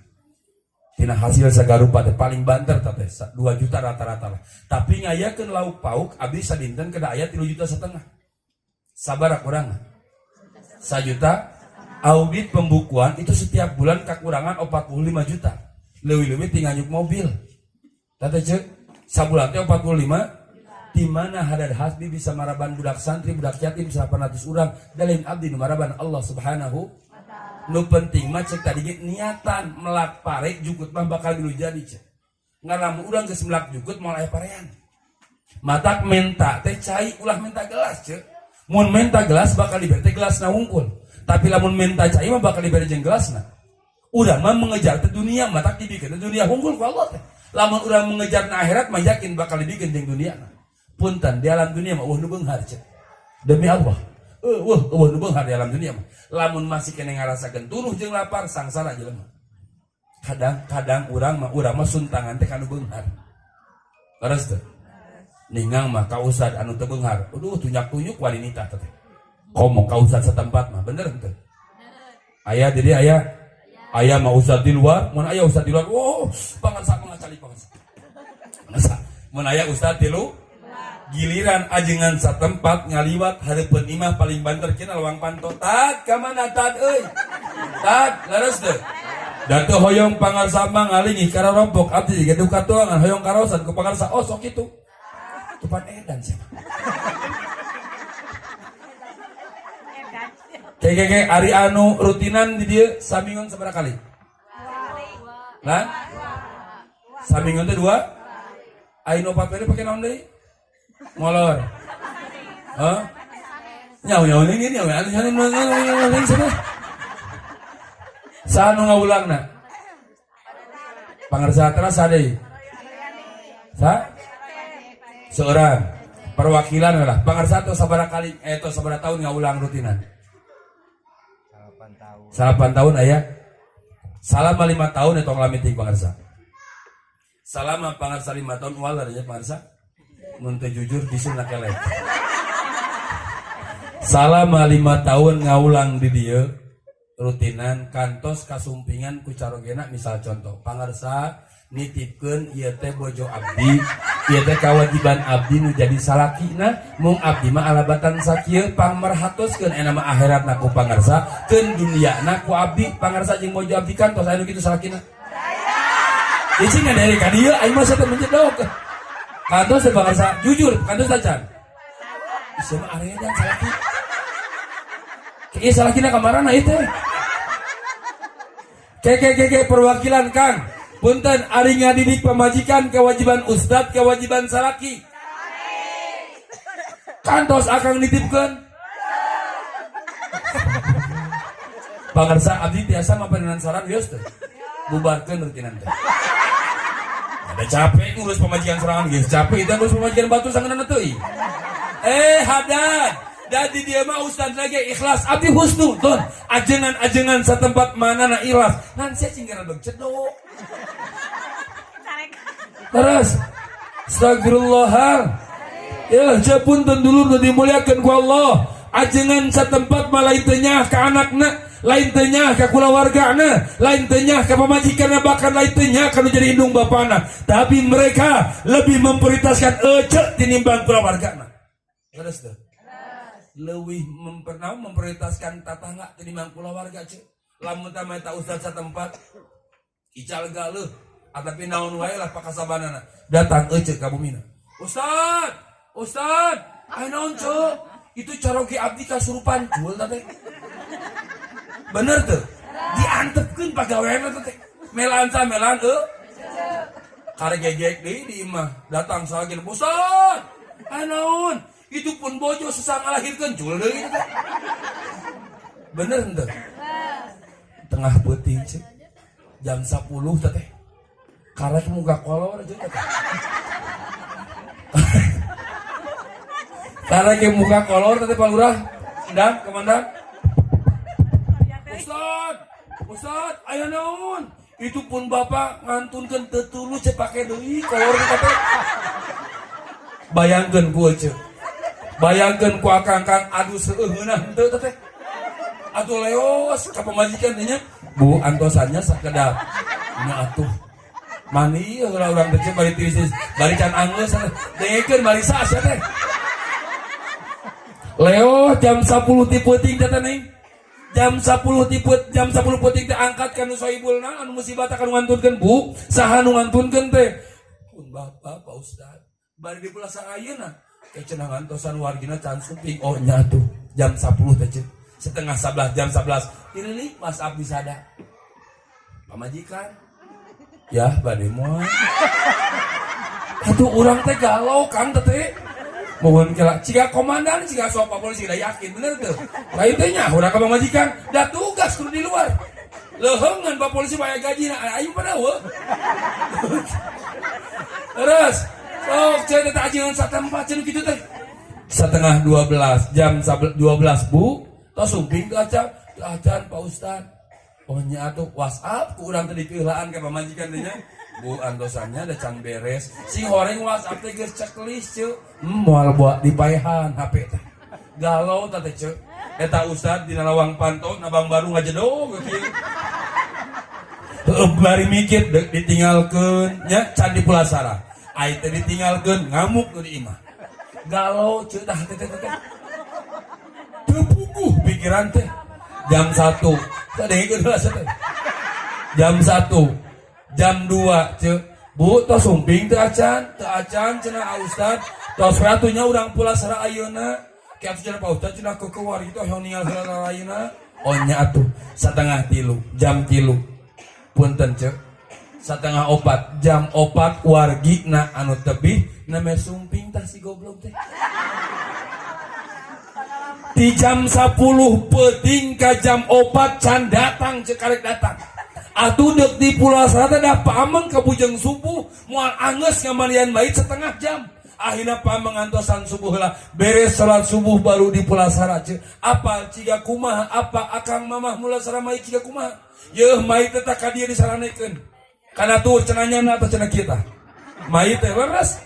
Tina hasil sagarupa teh paling banter teh 2 juta rata-rata lah. Tapi ngayakeun lauk pauk abdi sadinten kada aya 3,5 juta. Sabaraha kurang? 1 juta. Audit pembukuan itu setiap bulan kekurangan 45 juta. Leuwih-leuwih tinggal nyuk mobil. Tante cek sabulan teh 45. Di mana hadad hasbi bisa maraban budak santri, budak yatim 800 urang dalin abdi nu maraban Allah Subhanahu. Nu penting mah cek tadi ge niatan melak pare jukut mah bakal dulu jadi cek. Ngan lamun urang geus melak jukut moal aya parean. Matak menta teh cai ulah menta gelas cek. Mun menta gelas bakal dibere teh gelasna wungkul. Tapi lamun menta cai mah bakal dibere jeung gelasna. Urang mah mengejar teh dunia matak dibikeun dunia wungkul ku Allah teh. Lamun urang mengejar na akhirat mah yakin bakal dibikeun jeung dunia. Punten di alam dunia mah eueuh nu beunghar cek. Demi Allah. Eueuh eueuh nu beunghar di alam dunia mah. Lamun masih keneh ngarasakeun turuh jeung lapar sangsara jelema. Kadang-kadang urang mah suntangan teh kanu beunghar. Leres teu? Ningang mah ka ustad anu teu beunghar. Aduh tunyak-tunyuk walinita teh. Komo ka ustad setempat mah bener henteu? Aya jadi aya. Aya mah ustad di luar, mun aya ustad di luar, oh pangansa pangacali pangansa. Pangansa. Mun aya ustad di luar, giliran ajengan satempat ngaliwat hareupeun imah paling banter kina lawang panto tad ka mana tad euy. Tad leres teu? Da teu hoyong pangarsa mah ngalingih ka rompok abdi jiga duka tuangan hoyong karosan ku pangarsa oh sok kitu. Tupan edan sia mah. Keke ari anu rutinan di dieu saminggon sabaraha kali? Lah? Saminggon teh 2? Ayeuna opat pake naon deui? Molor. Hah? Nyawa ini nyawa anu cenah. Saha nu ngawulangna? Pangarsa teras deui. Sa? Seorang perwakilan lah. Pangarsa tos sabaraha kali tos sabaraha tahun ngawulang rutinan? 8 tahun. 8 tahun aya. Salama 5 tahun eta tong lami teuing pangarsa. Salama pangarsa 5 tahun walar ya pangarsa. Mun teu jujur disun kelek. Salama 5 tahun ngawulang di dieu rutinan kantos kasumpingan ku carogena, misal contoh pangarsa nitipkeun ieu teh bojo abdi, ieu teh kewajiban abdi nu jadi salakina, mung abdi mah alabatan sakieu pangmerhatoskeun aya mah akhiratna ku pangarsa, keun duniana ku abdi, pangarsa jeung bojo abdi kantos aya nu kitu salakina. Cicing dari ka dieu aing mah teh menjedok. Kantos teh pangarsa jujur, kantos tacan. Ieu mah aredan salaki. Ieu salakina kamarana ieu teh? Keke perwakilan Kang. Punten ari ngadidik pamajikan kewajiban ustad, kewajiban salaki. Kantos akang nitipkeun. Pangarsa abdi tiasa mapadenan saran wios teh. Bubarkeun rutinan teh. Ada capek ngurus pamajikan sorangan geus, capek itu ngurus pamajikan batur sangeunana teuing. Hadan. Jadi dia mah ustad lagi ikhlas abdi husnudon. Ajengan-ajengan satempat mana na ikhlas. Ngan sia cinggaran beung cedok. Terus astagfirullah. Ya, punten dulur nu dimuliakeun ku Allah. Ajengan satempat mah lain teu nyaah ka anakna, lain teu nyaah ka kulawargana, lain teu nyaah ka pamajikanna, bahkan lain teu nyaah ka nu jadi indung bapana. Tapi mereka lebih memprioritaskan ece tinimbang kulawargana. Terus teh. Leuwih memprioritaskan tatangga tinimbang kulawarga cek. Lamun tah mah eta ustad satempat ical galeuh atapi naon wae lah pakasabanana. Datang ece ka bumina. Ustad, ustad, aya naon cek? Itu caroge abdi kasurupan cul teh. Bener tuh. Diantepkeun pagaweana teh. Melaan sa melaan euy. Kare gegek deui di imah. Datang salagin, Ustad, aya naon? Itu pun bojo susah ngalahirkeun cul deui teh. Bener henteu? Tengah peuting cek. Jam 10 teh. Karek muka kolor aja teh. Karek muka kolor teh Pak Lurah. Ndang, komandan. Ustad, Ustad, aya naon? Itu pun bapak ngantunkeun teu tuluy cek pake deui kolor teh. Bayangkeun ku cek. Bayangkeun ku akang-kang adu seueunah henteu teh. Atuh leos ka pamajikan teh nya. Bu antosannya sakedap. Nya atuh. Mani heula urang teh bari tiris bari can anggeus dengekeun bari sas ya teh. Leo jam 10 ti peuting teh ning. Jam 10 ti jam 10 peuting teh angkat ka nu sohibulna anu musibah teh anu ngantunkeun Bu, saha nu ngantunkeun teh? Pun bapak Pak Ustad. Bari dipulasang ayeuna. Teh cenah ngantosan wargina can sumping. Oh nya atuh jam 10 teh ceuk. Setengah 11 jam 11. Tirilik Mas Abdi sada. Pamajikan. Ya bade moal. Atuh urang teh galau Kang teh. Mohon kela ciga komandan ciga sok Pak polisi da yakin bener teu. Lain teh nya urang ka pamajikan da tugas kudu di luar. Leuheungan Pak polisi bayar gaji na aing pada eueuh. Terus sok ceuk teh ajengan satempat ceuk kitu teh. 11:30 jam 12 Bu, tos sumping teu acan, teu acan Pak Ustad. Oh nya atuh WhatsApp ku urang teh dipiheulaan ka pamajikan teh nya. Bu antosannya ada can beres. Sing horeng WhatsApp teh geus checklist ceuk. Moal buat dipaehan HP teh. Galau teh ceuk. Eta ustad dina lawang panto nabang baru ngajedog kieu. Heueuh bari mikir deuk ditinggalkeun nya can di Pulasara. Ai teh ditinggalkeun ngamuk nu di imah. Galau ceuk tah teh teh teh. Teu puguh pikiran teh. Jam 1. Tah dengekeun heula teh. Jam 1. Jam 2 ceuk. Bu tos sumping teu acan, teu acan cenah ustad. Tos we atuh nya urang Pulasara ayeuna. Ki atuh cenah Pak Ustad cenah keukeuh kitu hoyong ninggal heula ayeuna. Oh nya atuh 2:30 jam 3. Punten ceuk. 3:30 jam 4 wargina anu tebih name sumping tah si goblok teh. Di jam 10 peuting ka jam 4 can datang, cek karek datang. Atuh deuk di Pulasara teh dah paameng ka bujeng subuh, moal angeus ngamandian mayit setengah jam. Akhirnya paameng ngantosan subuh lah, beres salat subuh baru di Pulasara cek. Apal ciga kumaha, apa akang mamah Mulasara mayit ciga kumaha? Yeuh, mayit teh ka dieu disaranekeun. Kana tuh cenah nyana atau cenah kita. Mayit teh leres.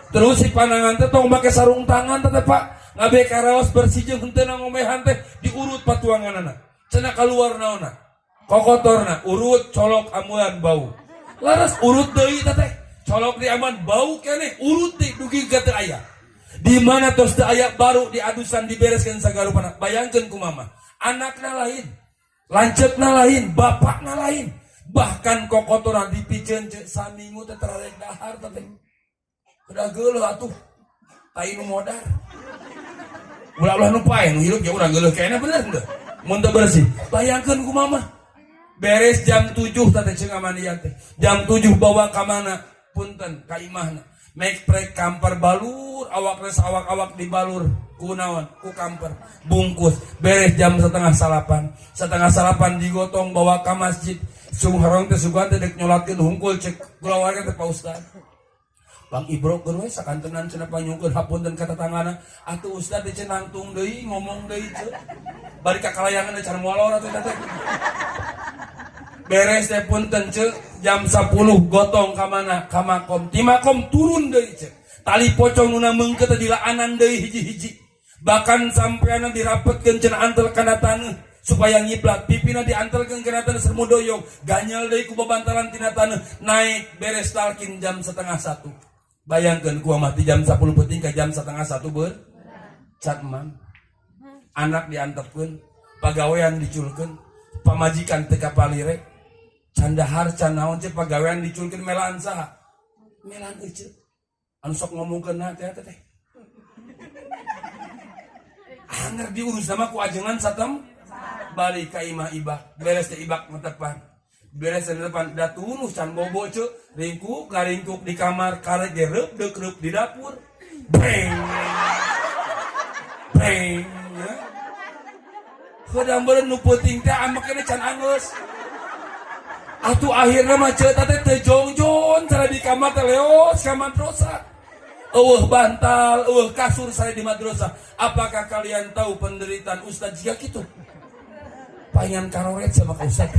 Terus si panangan teh tong make sarung tangan teh, Pak. Ngabe karaos bersih jeung henteu ngomehan teh diurut patuanganana. Cenah keluar naonna? Kokotorna urut, colok amuan bau. Laras, urut deui teh. Colok di aman bau keneh, urut deui dugi ka teu aya. Di mana tos teu aya baru diadusan, dibereskeun sagarupana. Bayangkeun ku mama. Anakna lain, lanceukna lain, bapakna lain. Bahkan kokotoran dipiceun ceuk saminggu teh terarek dahar teh. Udah geuleuh atuh. Tai nu modar. Ulah-ulah nu paeh nu hirup ya urang geuleuh keneh, bener henteu? Mun teu bersih. Bayangkeun ku mama. Beres jam 7 teh ceuk ngamandian teh. Jam 7 bawa ka mana? Punten ka imahna. Mek prek kamper balur awakna, awak-awak dibalur ku naon? Ku kamper. Bungkus. Beres jam setengah salapan. Setengah salapan digotong bawa ka masjid. Sung harong teh sugan teh dek nyolatkeun hungkul cek kulawarga teh, Pak Ustad. Bang Ibro keur we sakantenan cenah panyungkeun hapunten ka tatanggana. Atuh ustad teh cenah nangtung deui ngomong deui ceu. Bari ka kalayangan teh can moal atuh teh. Beres teh punten ceu jam 10 gotong ka mana? Ka makom. Ti makom turun deui ceu. Tali pocong nu meungkeut teh dilaanan deui hiji-hiji. Bahkan sampeana dirapetkeun cenah, antel kana taneuh supaya ngiblat, pipina diantelkeun kana taneuh sermu doyong, ganyal deui ku babantalan tina taneuh, naik beres talkin jam setengah satu. Bayangkan ku mati jam 10 peuting ke jam setengah satu ber cat man. Anak diantepkeun, pagawean diculkeun, pamajikan teu kapalire, can dahar can naon cek, pagawean diculkeun, melaan saha? Melaan ece. Anu sok ngomongkeun teh teh. Anger diurus sama ku ajengan satem balik ka imah ibak, beres teh ibak netepan. Beres teh netepan da tunuh can bobo ceu, ringkuk garingkuk di kamar, karek ge reup deuk reup di dapur. Breng. Breng ya. Hodang beureum nu peuting teh ambekna can anggeus. Atuh akhirna mah ceu teh teu jongjon cara di kamar teh leos ka madrasah. Eueuh bantal, eueuh kasur saya di madrasah. Apakah kalian tahu penderitaan ustaz jika gitu? Palingan karoret sama ka ustaz.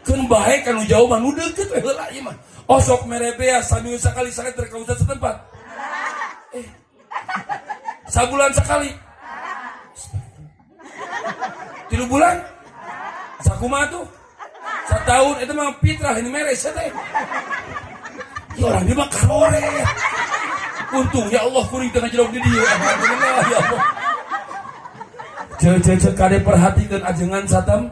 Keun bae kan nu jauh mah, nu deukeut we heula ieu mah. Osok mere beas saminggu sakali sakali ka ustaz setempat. Eh. Sabulan sekali. 3 bulan? Sakumaha tuh? Setahun itu mah fitrah ini meres ya teh. Ya orang dia mah karoret. Untung ya Allah kuring tengah jeruk di dia. Alhamdulillah ya Allah. Ceu ceu ceu, kade perhatikan ajengan satam.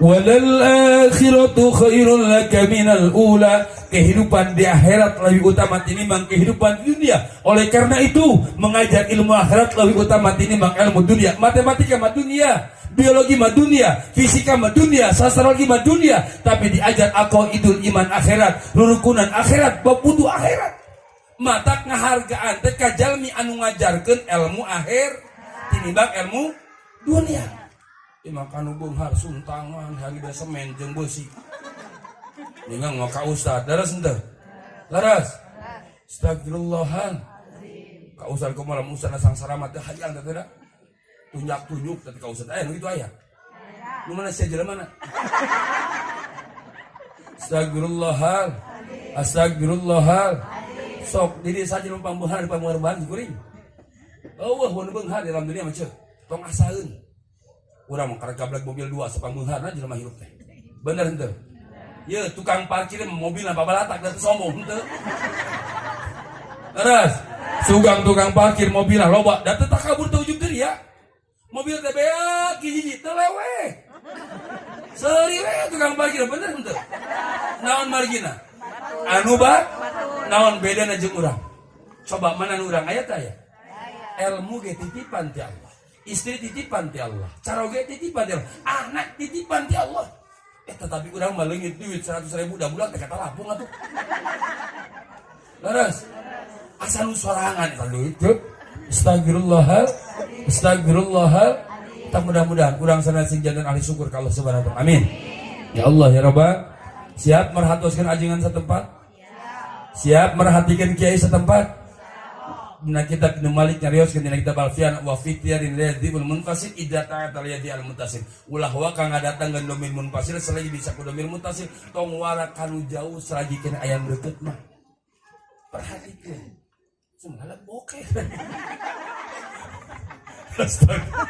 Walal akhiratu khairul laka minal ula. Kehidupan di akhirat lebih utama tinimbang kehidupan di dunia. Oleh karena itu, mengajar ilmu akhirat lebih utama tinimbang ilmu dunia. Matematika mah dunia, biologi mah dunia, fisika mah dunia, sastrologi mah dunia, tapi diajar idul iman akhirat, rurukunan akhirat, bab butuh akhirat. Matak ngahargaan teh ka jalmi anu ngajarkeun ilmu akhir tinimbang ilmu dunia. Imah kanu beunghar suntangan hari semen jeung beusi. Ningang mau ka ustad, leres henteu? Leres. Astagfirullahan. Ka ustad kumaha lamun ustad sangsara mah teh hayang teh teh. Tunjuk-tunjuk teh ka ustad. Aya nu kitu aya. Nu mana sia jelema mana? Astagfirullahal. Astagfirullahal. Sok diri saja numpang beunghar di pameureban kuring. Eueuh mun beunghar dalam dunia mah ceuh. Tong asaeun. Urang mah karek gablek mobil dua sapambeungharna jelema hirup teh. Bener henteu? Ye, tukang parkir mobil apa balatak dan sombong henteu. Terus, sugang tukang parkir mobil loba da teu takabur teu ujug deui ya. Mobil teh beak hiji teu leweh. Seuri we tukang parkir, bener henteu? Naon margina? Anu ba? Naon bedana jeung urang? Coba mana nu urang aya teh aya? Ilmu ge titipan ti Allah. Istri titipan ti Allah. Caroge titipan ti Allah. Anak titipan ti Allah. Eh, tetapi urang mah leungit duit 100 ribu dah bulan teh kata lapung atuh. Leres. Asa nu sorangan eta duit teu. Astagfirullah. Astagfirullah. Tak mudah-mudahan urang sana sing janten ahli syukur ka Allah Subhanahu wa taala. Amin. Ya Allah ya Rabbal. Siap merhatoskeun ajengan setempat? Siap merhatikan kiai setempat? Dina kitab Ibnu Malik nyarioskeun dina kitab Alfian wa fi tiyarin yadzibul munfasil idza ta'ata yadi al muntasil. Ulah waka ngadatangkeun domir munfasil selagi bisa ku domir muntasil, tong wara kanu jauh selagi kena ayam deukeut mah. Perhatikeun. Semalam bokeh. Astaga.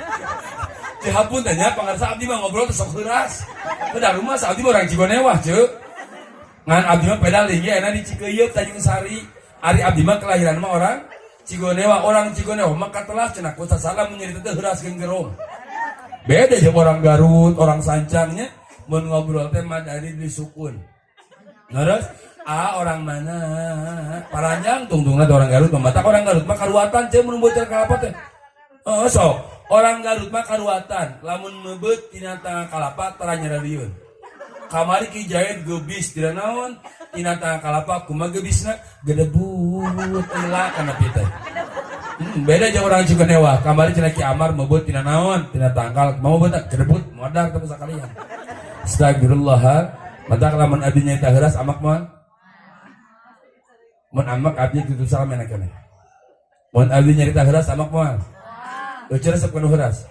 Dihapun tanya pangarsa abdi mah ngobrol teh sok heuras. Beda rumah sa abdi mah orang Cigonewah ceuk. Ngan abdi mah pedal linggi enak di Cikeuyeup Tanjung Sari. Ari abdi mah kelahiran mah orang Cigonewa, orang Cigonewa mah katelah cenah ku sasalah mun nyarita teh heuras genggerong. Beda jeung orang Garut, orang Sancangnya mun ngobrol teh mah dari di sukun. Terus ah orang mana? Paranjang tungtungna orang Garut mah matak orang Garut mah karuatan ceuk mun bocor kalapa teh. Heeh sok, orang Garut mah karuatan, lamun meubeut tina tangga kalapa tara nyararieun. Kamari Ki Jahit gebis tina naon? Tina tangga kalapa kumaha gebisna? Gedebut heula kana teh. Beda jeung orang Cigonewa. Kamari cenah Ki Amar meubeut tina naon? Tina tangkal, mau meubeut gedebut modar teh sakalian. Astagfirullah. Matak lamun abdi nyaeta heuras amak mah. Mun amak abdi tutup salam enak keneh. Mun abdi nyarita heuras amak mah. Euceun resep kana heuras.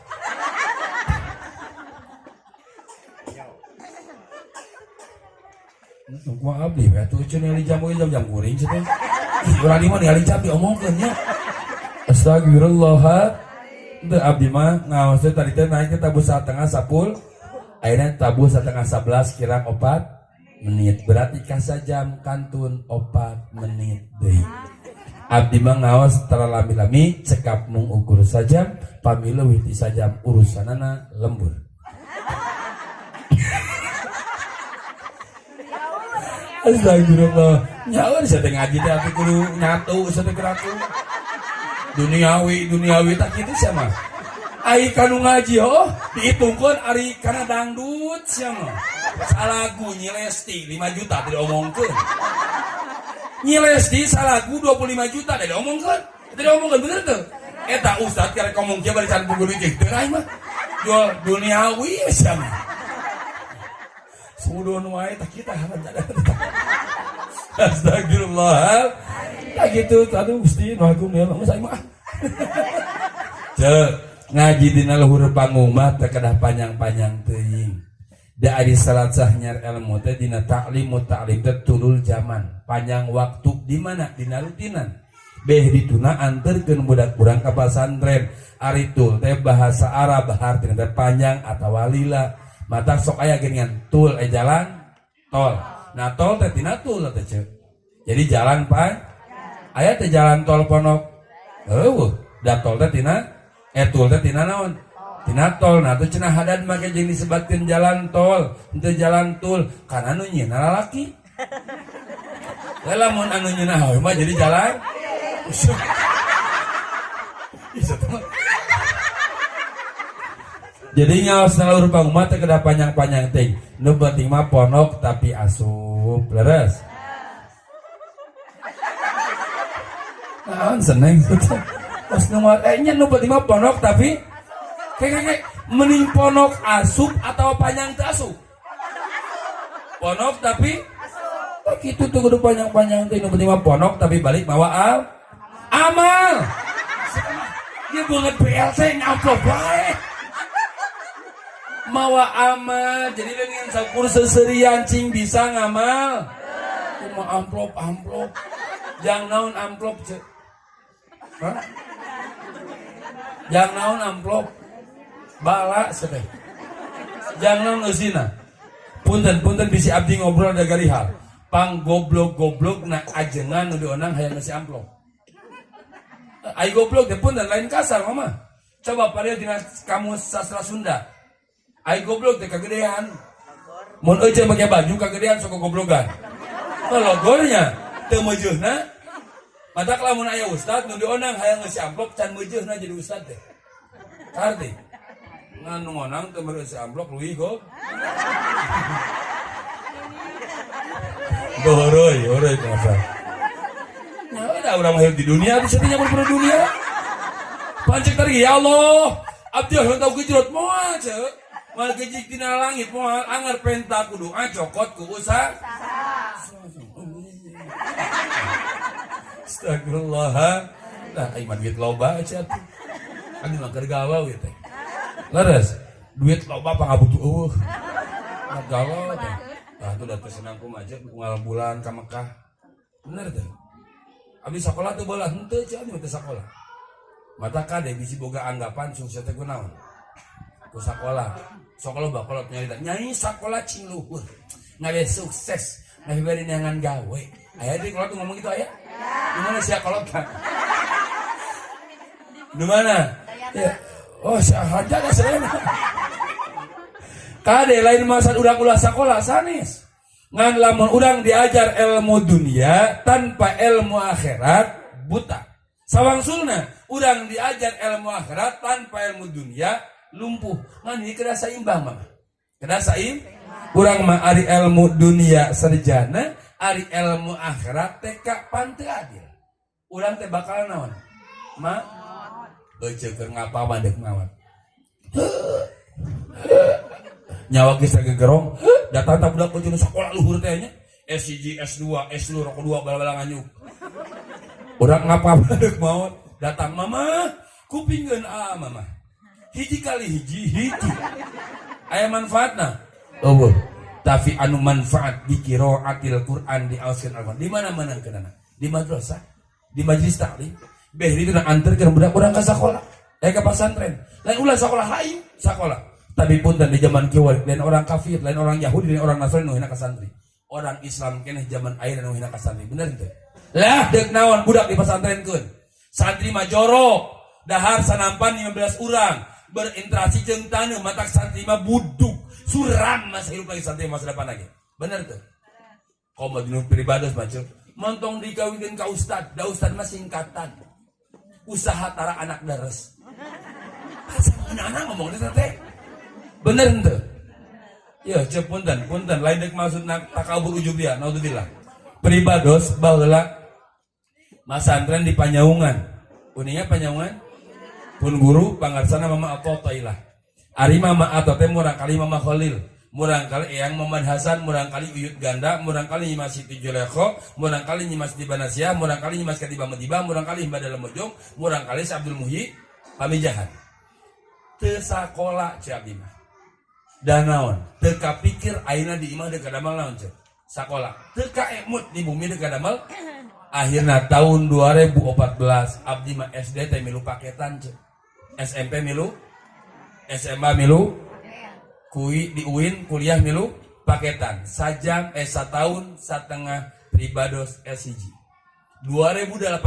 Kumaha abdi we atuh euceun ningali jam oge jam-jam kuring cenah teh. Ih, urang ieu mah ningali jam diomongkeun nya. Astagfirullah. Teu abdi mah ngaos teh tadi teh naik ke tabuh satengah sapul. Ayeuna tabuh setengah sebelas kirang 4 menit. Berarti kasajam kantun 4 menit deui. Abdi mah ngaos tara lami-lami cekap mung ukur sajam, pami leuwih ti sajam urusanana lembur. Astagfirullah. Nyaur sia teh ngaji teh atuh kudu nyatu sia teh geratu. Duniawi, duniawi tak kitu sia mah. Ai kanu ngaji oh dihitungkeun ari kana dangdut sia mah. Salagu Nyi Lesti 5 juta teu diomongkeun. Nyi Lesti salagu 25 juta teu diomongkeun. Teu diomongkeun bener teu? Eta ustad karek ngomong kieu bari can puguh duit teu aing mah. Jual duniawi sia mah. Sudon wae tak kita Astagfirullah. Tak gitu, aduh Gusti nu agung ya mah mah. Ceuk, ngaji dina luhur panggung mah teu kedah panjang-panjang teuing. Da ari salat sah nyar ilmu teh dina ta'lim ta'lim teh tulul zaman, panjang waktu di mana dina rutinan. Beh dituna anterkeun budak urang ka pasantren. Ari tul teh bahasa Arab hartina teh panjang atawa lila. Mata sok aya geuningan tul jalan tol. Nah tol teh tina tul teh ceuk. Jadi jalan pan aya teh jalan tol ponok. Heueuh, da tol teh tina tul teh tina naon? Tina tol. Nah tuh cenah hadan make jeung disebatkeun jalan tol, henteu jalan tul, kana nu nyieunna lalaki. Lah lamun anu nyieunna hawe mah jadi jalan. Jadi ngaos na luhur panggung mah teh kedah panjang-panjang teuing. Nu penting mah ponok tapi asup. Leres. Naon seneng teh. Pas nu nya nu penting mah ponok tapi kayak mending ponok asup atau panjang teu asup. Ponok tapi asup. Kitu tuh kudu panjang-panjang teh nu penting mah ponok tapi balik mawa amal. Ieu banget BLT ngamplop wae. Mawa amal jadi dengan sakur seserian cing bisa ngamal. Kumaha amplop amplop. Jang naon amplop ceuk? Hah? Jang naon amplop? Bala seteh. Jang naon eusina? Punten punten bisi abdi ngobrol da garihal. Pang goblok-goblok na ajengan nu dionang hayang ngeusi amplop. Ai goblok teh punten lain kasar mama. Coba paria dina kamus sastra Sunda. Ai goblok teh kagedean. Mun euceun make baju kagedean sok goblogan. Logornya teu meujeunna. Matak lamun aya ustad nu dionang hayang ngeusi amplop can meujeunna jadi ustad teh. Karti. Ngan nu ngonang teu meureun amplop leuwih go. Gohoroi, horoi kumaha. Nah, udah urang mah hidup di dunia bisa teh nyampur dunia. Pancek tadi ya Allah, abdi hoyong tahu gejrot moal ceu. Moal gejik tina langit moal anger penta ku doa cokot ku usaha. Astagfirullah. Nah, iman duit loba aja tuh. Abdi mah keur galau ieu teh. Leres, duit loba pangabutuh eueuh. Nah, galau teh. Tah tuh da teu senang kumaha unggal bulan ka Mekah. Bener teh. Abdi sakola teu bola henteu ceu abdi mah teu sakola. Mata kade bisi boga anggapan sukses teh kunaon? Ku sakola. Sok loba kolot nyarita, nyai sakola cing luhur. Ngawe sukses, ngawe bari neangan gawe. Aya deui kolot ngomong gitu aya? Di mana sia kolot? Di mana? Ya. Oh, sahaja dah selain. Kade lain masa urang ulah sakola sanes. Ngan lamun urang diajar ilmu dunia tanpa ilmu akhirat buta. Sawangsulna urang diajar ilmu akhirat tanpa ilmu dunia lumpuh. Ngan ini kedah saimbang mah. Kedah saimbang. Urang mah ari ilmu dunia sarjana, ari ilmu akhirat TK pan teu adil. Urang teh bakal naon? Ma euceu keur ngapa mah deuk maot. Nyawa geus gegerong, datang tak budak euceu sakola luhur teh nya. S1, S2, S3, rokok 2 bala-bala nganyuk. Urang ngapa mah deuk maot, datang mama, kupingkeun aa mama. Hiji kali hiji hiji. Aya manfaatna? Eueuh. Tapi anu manfaat di qiraatil Quran diaoskeun Al-Quran. Di mana menangkeunana? Di madrasah, di majelis taklim. Beh itu nak anterkeun budak urang ka sakola, ka pasantren. Lain ulah sakola hayu, sakola. Tapi punten di zaman kieu lain orang kafir, lain orang Yahudi, lain orang Nasrani nu hina ka santri. Orang Islam keneh zaman ayeuna nu hina ka santri. Bener teu? Lah deuk naon budak di pasantrenkeun? Santri mah jorok, dahar sanampan 15 urang, berinteraksi jeung taneuh, matak santri mah buduk, suram masa hidup lagi santri masa depan lagi. Bener teu? Komo dinu pribados mah ceu. Montong dikawinkeun ka ustad, da ustad mah singkatan. Usaha tara anak deres. Asa anak-anak ngomong teh. Bener henteu? Ya, ceu punten, punten lain deuk maksudna takabur ujub dia, naudzubillah. Pribados baheula masantren di Panyaungan. Uninga Panyaungan? Pun guru pangarsana Mama Ato Tailah. Ari Mama Ato teh murang kali Mama Khalil, murang kali Eyang Muhammad Hasan, murang kali Uyut Ganda, murang kali Nyimas Siti Julekho, murang kali Nyimas Siti Banasiah, murang kali Nyimas Katiba Madiba, murang kali Mbah Dalem Mojong, murang kali Si Abdul Muhyi Pamijahan. Teu sakola ceu abdi mah. Da naon? Teu kapikir ayeuna di imah deuk kadamel naon ceu? Sakola. Teu kaemut di bumi deuk kadamel. Akhirna tahun 2014 abdi mah SD teh milu paketan ceu. SMP milu, SMA milu, kui di UIN kuliah milu paketan. Sajam satahun satengah pribados S1. 2018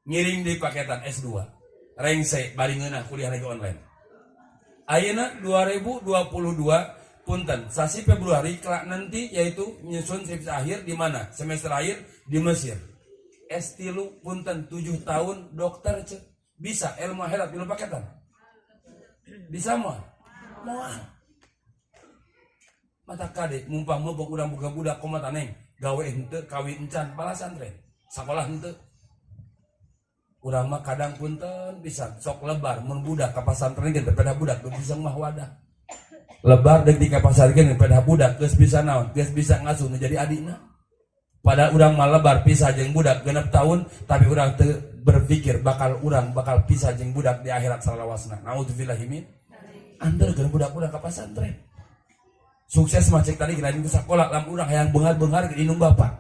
ngiring di paketan S2. Rengse bari ngeunah kuliah lagi online. Ayeuna 2022 punten sasi Februari kelak nanti yaitu nyusun skripsi akhir di mana? Semester akhir di Mesir. S3 punten 7 tahun dokter cek. Bisa ilmu akhirat milu paketan? Bisa moal? Moal. Mata kade mumpang mobok urang boga budak kumaha neng gawe henteu kawin encan palasantren sakolah henteu. Urang mah kadang punten bisa sok lebar mun budak ka pasantren ge pedah budak geus bisa mah wadah. Lebar deuk di ka pasantren ge pedah budak geus bisa naon geus bisa ngasuh nu jadi adina. Padahal urang mah lebar pisah jeung budak 6 tahun tapi urang teu berpikir bakal urang bakal pisah jeung budak di akhirat salawasna. Naudzubillahi min. Anterkeun budak urang ka pasantren. Sukses mah cek tadi lain ku sakola lamun urang hayang beunghar-beunghar ke indung bapa.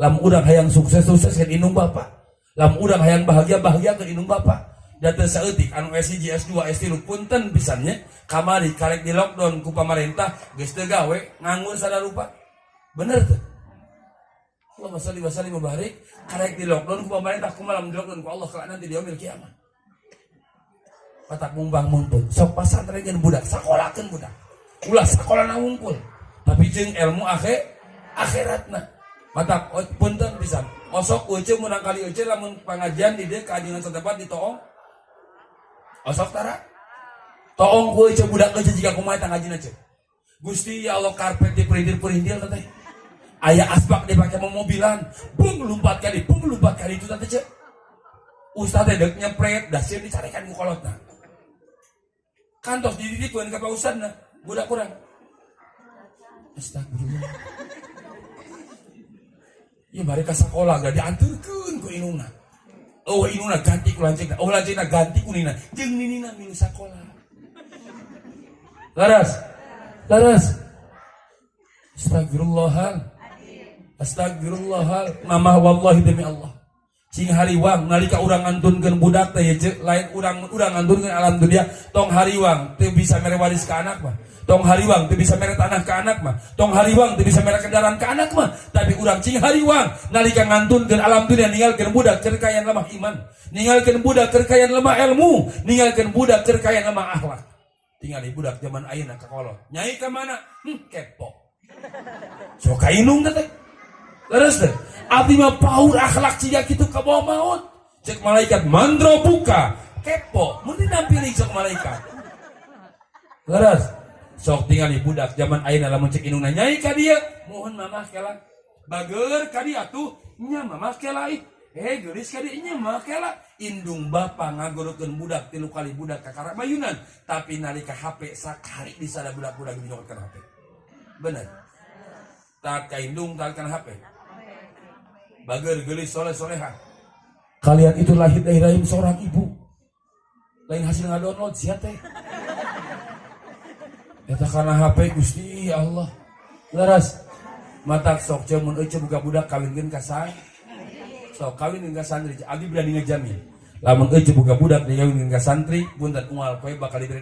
Lamun urang hayang sukses-sukses ke indung bapa. Lamun urang hayang bahagia-bahagia ke indung bapa. Da teu saeutik anu S1, S2, S3 punten pisannya kamari karek di lockdown ku pamarentah geus teu gawe nganggur sadarupa. Bener teu? Allahumma shalli wa sallim wa barik karek di lockdown ku pamarentah kumaha lamun di lockdown ku Allah kelak nanti di yaumil kiamat. Patak mumbang mumpun sok pasantren jeung budak sakolakeun budak. Ulah sakolana wungkul tapi jeung ilmu akhiratna. Matak punten pisan. Osok euceu murang kali euceu lamun pangajian di dieu kajengan satempat ditoong. Osok tara. Toong ku euceu budak euceu jiga kumaha eta ngajina ceu. Gusti ya Allah karpet diperintil-perintil teh. Aya asbak dipake momobilan, bung lompat kali, bung lompat kali itu teh ceu. Ustad teh deuk nyepret, da sieun dicarekan ku kolotna. Kantos dididikeun ka Pak Ustadna, budak urang. Astagfirullah. Ya mereka sekolah gak dianturkeun ku indungna. Oh, indungna ganti ku lanceukna, oh, lanceukna ganti ku ninina, jeung ninina milu sakola. Laras. Laras. Astagfirullahal. Astagfirullahal. Mama, wallahi demi Allah. Cing hariwang nalika urang ngantunkeun budak teh ya, lain urang urang ngantunkeun alam dunia, tong hariwang teu bisa mere waris ka anak mah. Tong hariwang teu bisa mere tanah ka anak mah. Tong hariwang teu bisa mere kendaraan ka anak mah. Tapi urang cing hariwang nalika ngantunkeun alam dunia, ninggalkeun budak keur kaayaan lemah iman, ninggalkeun budak keur kaayaan lemah ilmu, ninggalkeun budak keur kaayaan lemah akhlak. Tinggal budak zaman ayeuna ka kolot. Nyai ka mana? Kepo. Sok ka indung teh. Leres teh. Abdi mah paur akhlak ciga kitu ka bawa maut. Cek malaikat, "Man rabbuka?" Kepo. Mun dinampili sok malaikat. Leres. Sok tinggal budak zaman ayeuna, lamun cek indungna, "Nyai ka dieu." "Mohon, Mamah, kela." "Bager ka dieu atuh." "Nya, Mamah, kela ih." "Eh, geulis ka dieu." "Nya, Mamah, kela." Indung bapa ngagorokeun budak tilu kali, budak kakara mayunan. Tapi nalika HP sakali disada budak-budak dinyokotkeun HP. Bener. Taat ka indung, taat kana HP. Bager, geulis, soleh, soleha. Kalian itu lahir dari rahim seorang ibu. Lain hasil ngadownload sia teh. Eta kana HP, Gusti ya Allah. Leres. Matak sok ce mun euceu boga budak, kawinkeun ka santri. Sok kawinkeun ka santri, abdi berani ngejamin. Lamun euceu boga budak dikawinkeun ka santri, punten, unggal poe bakal diberi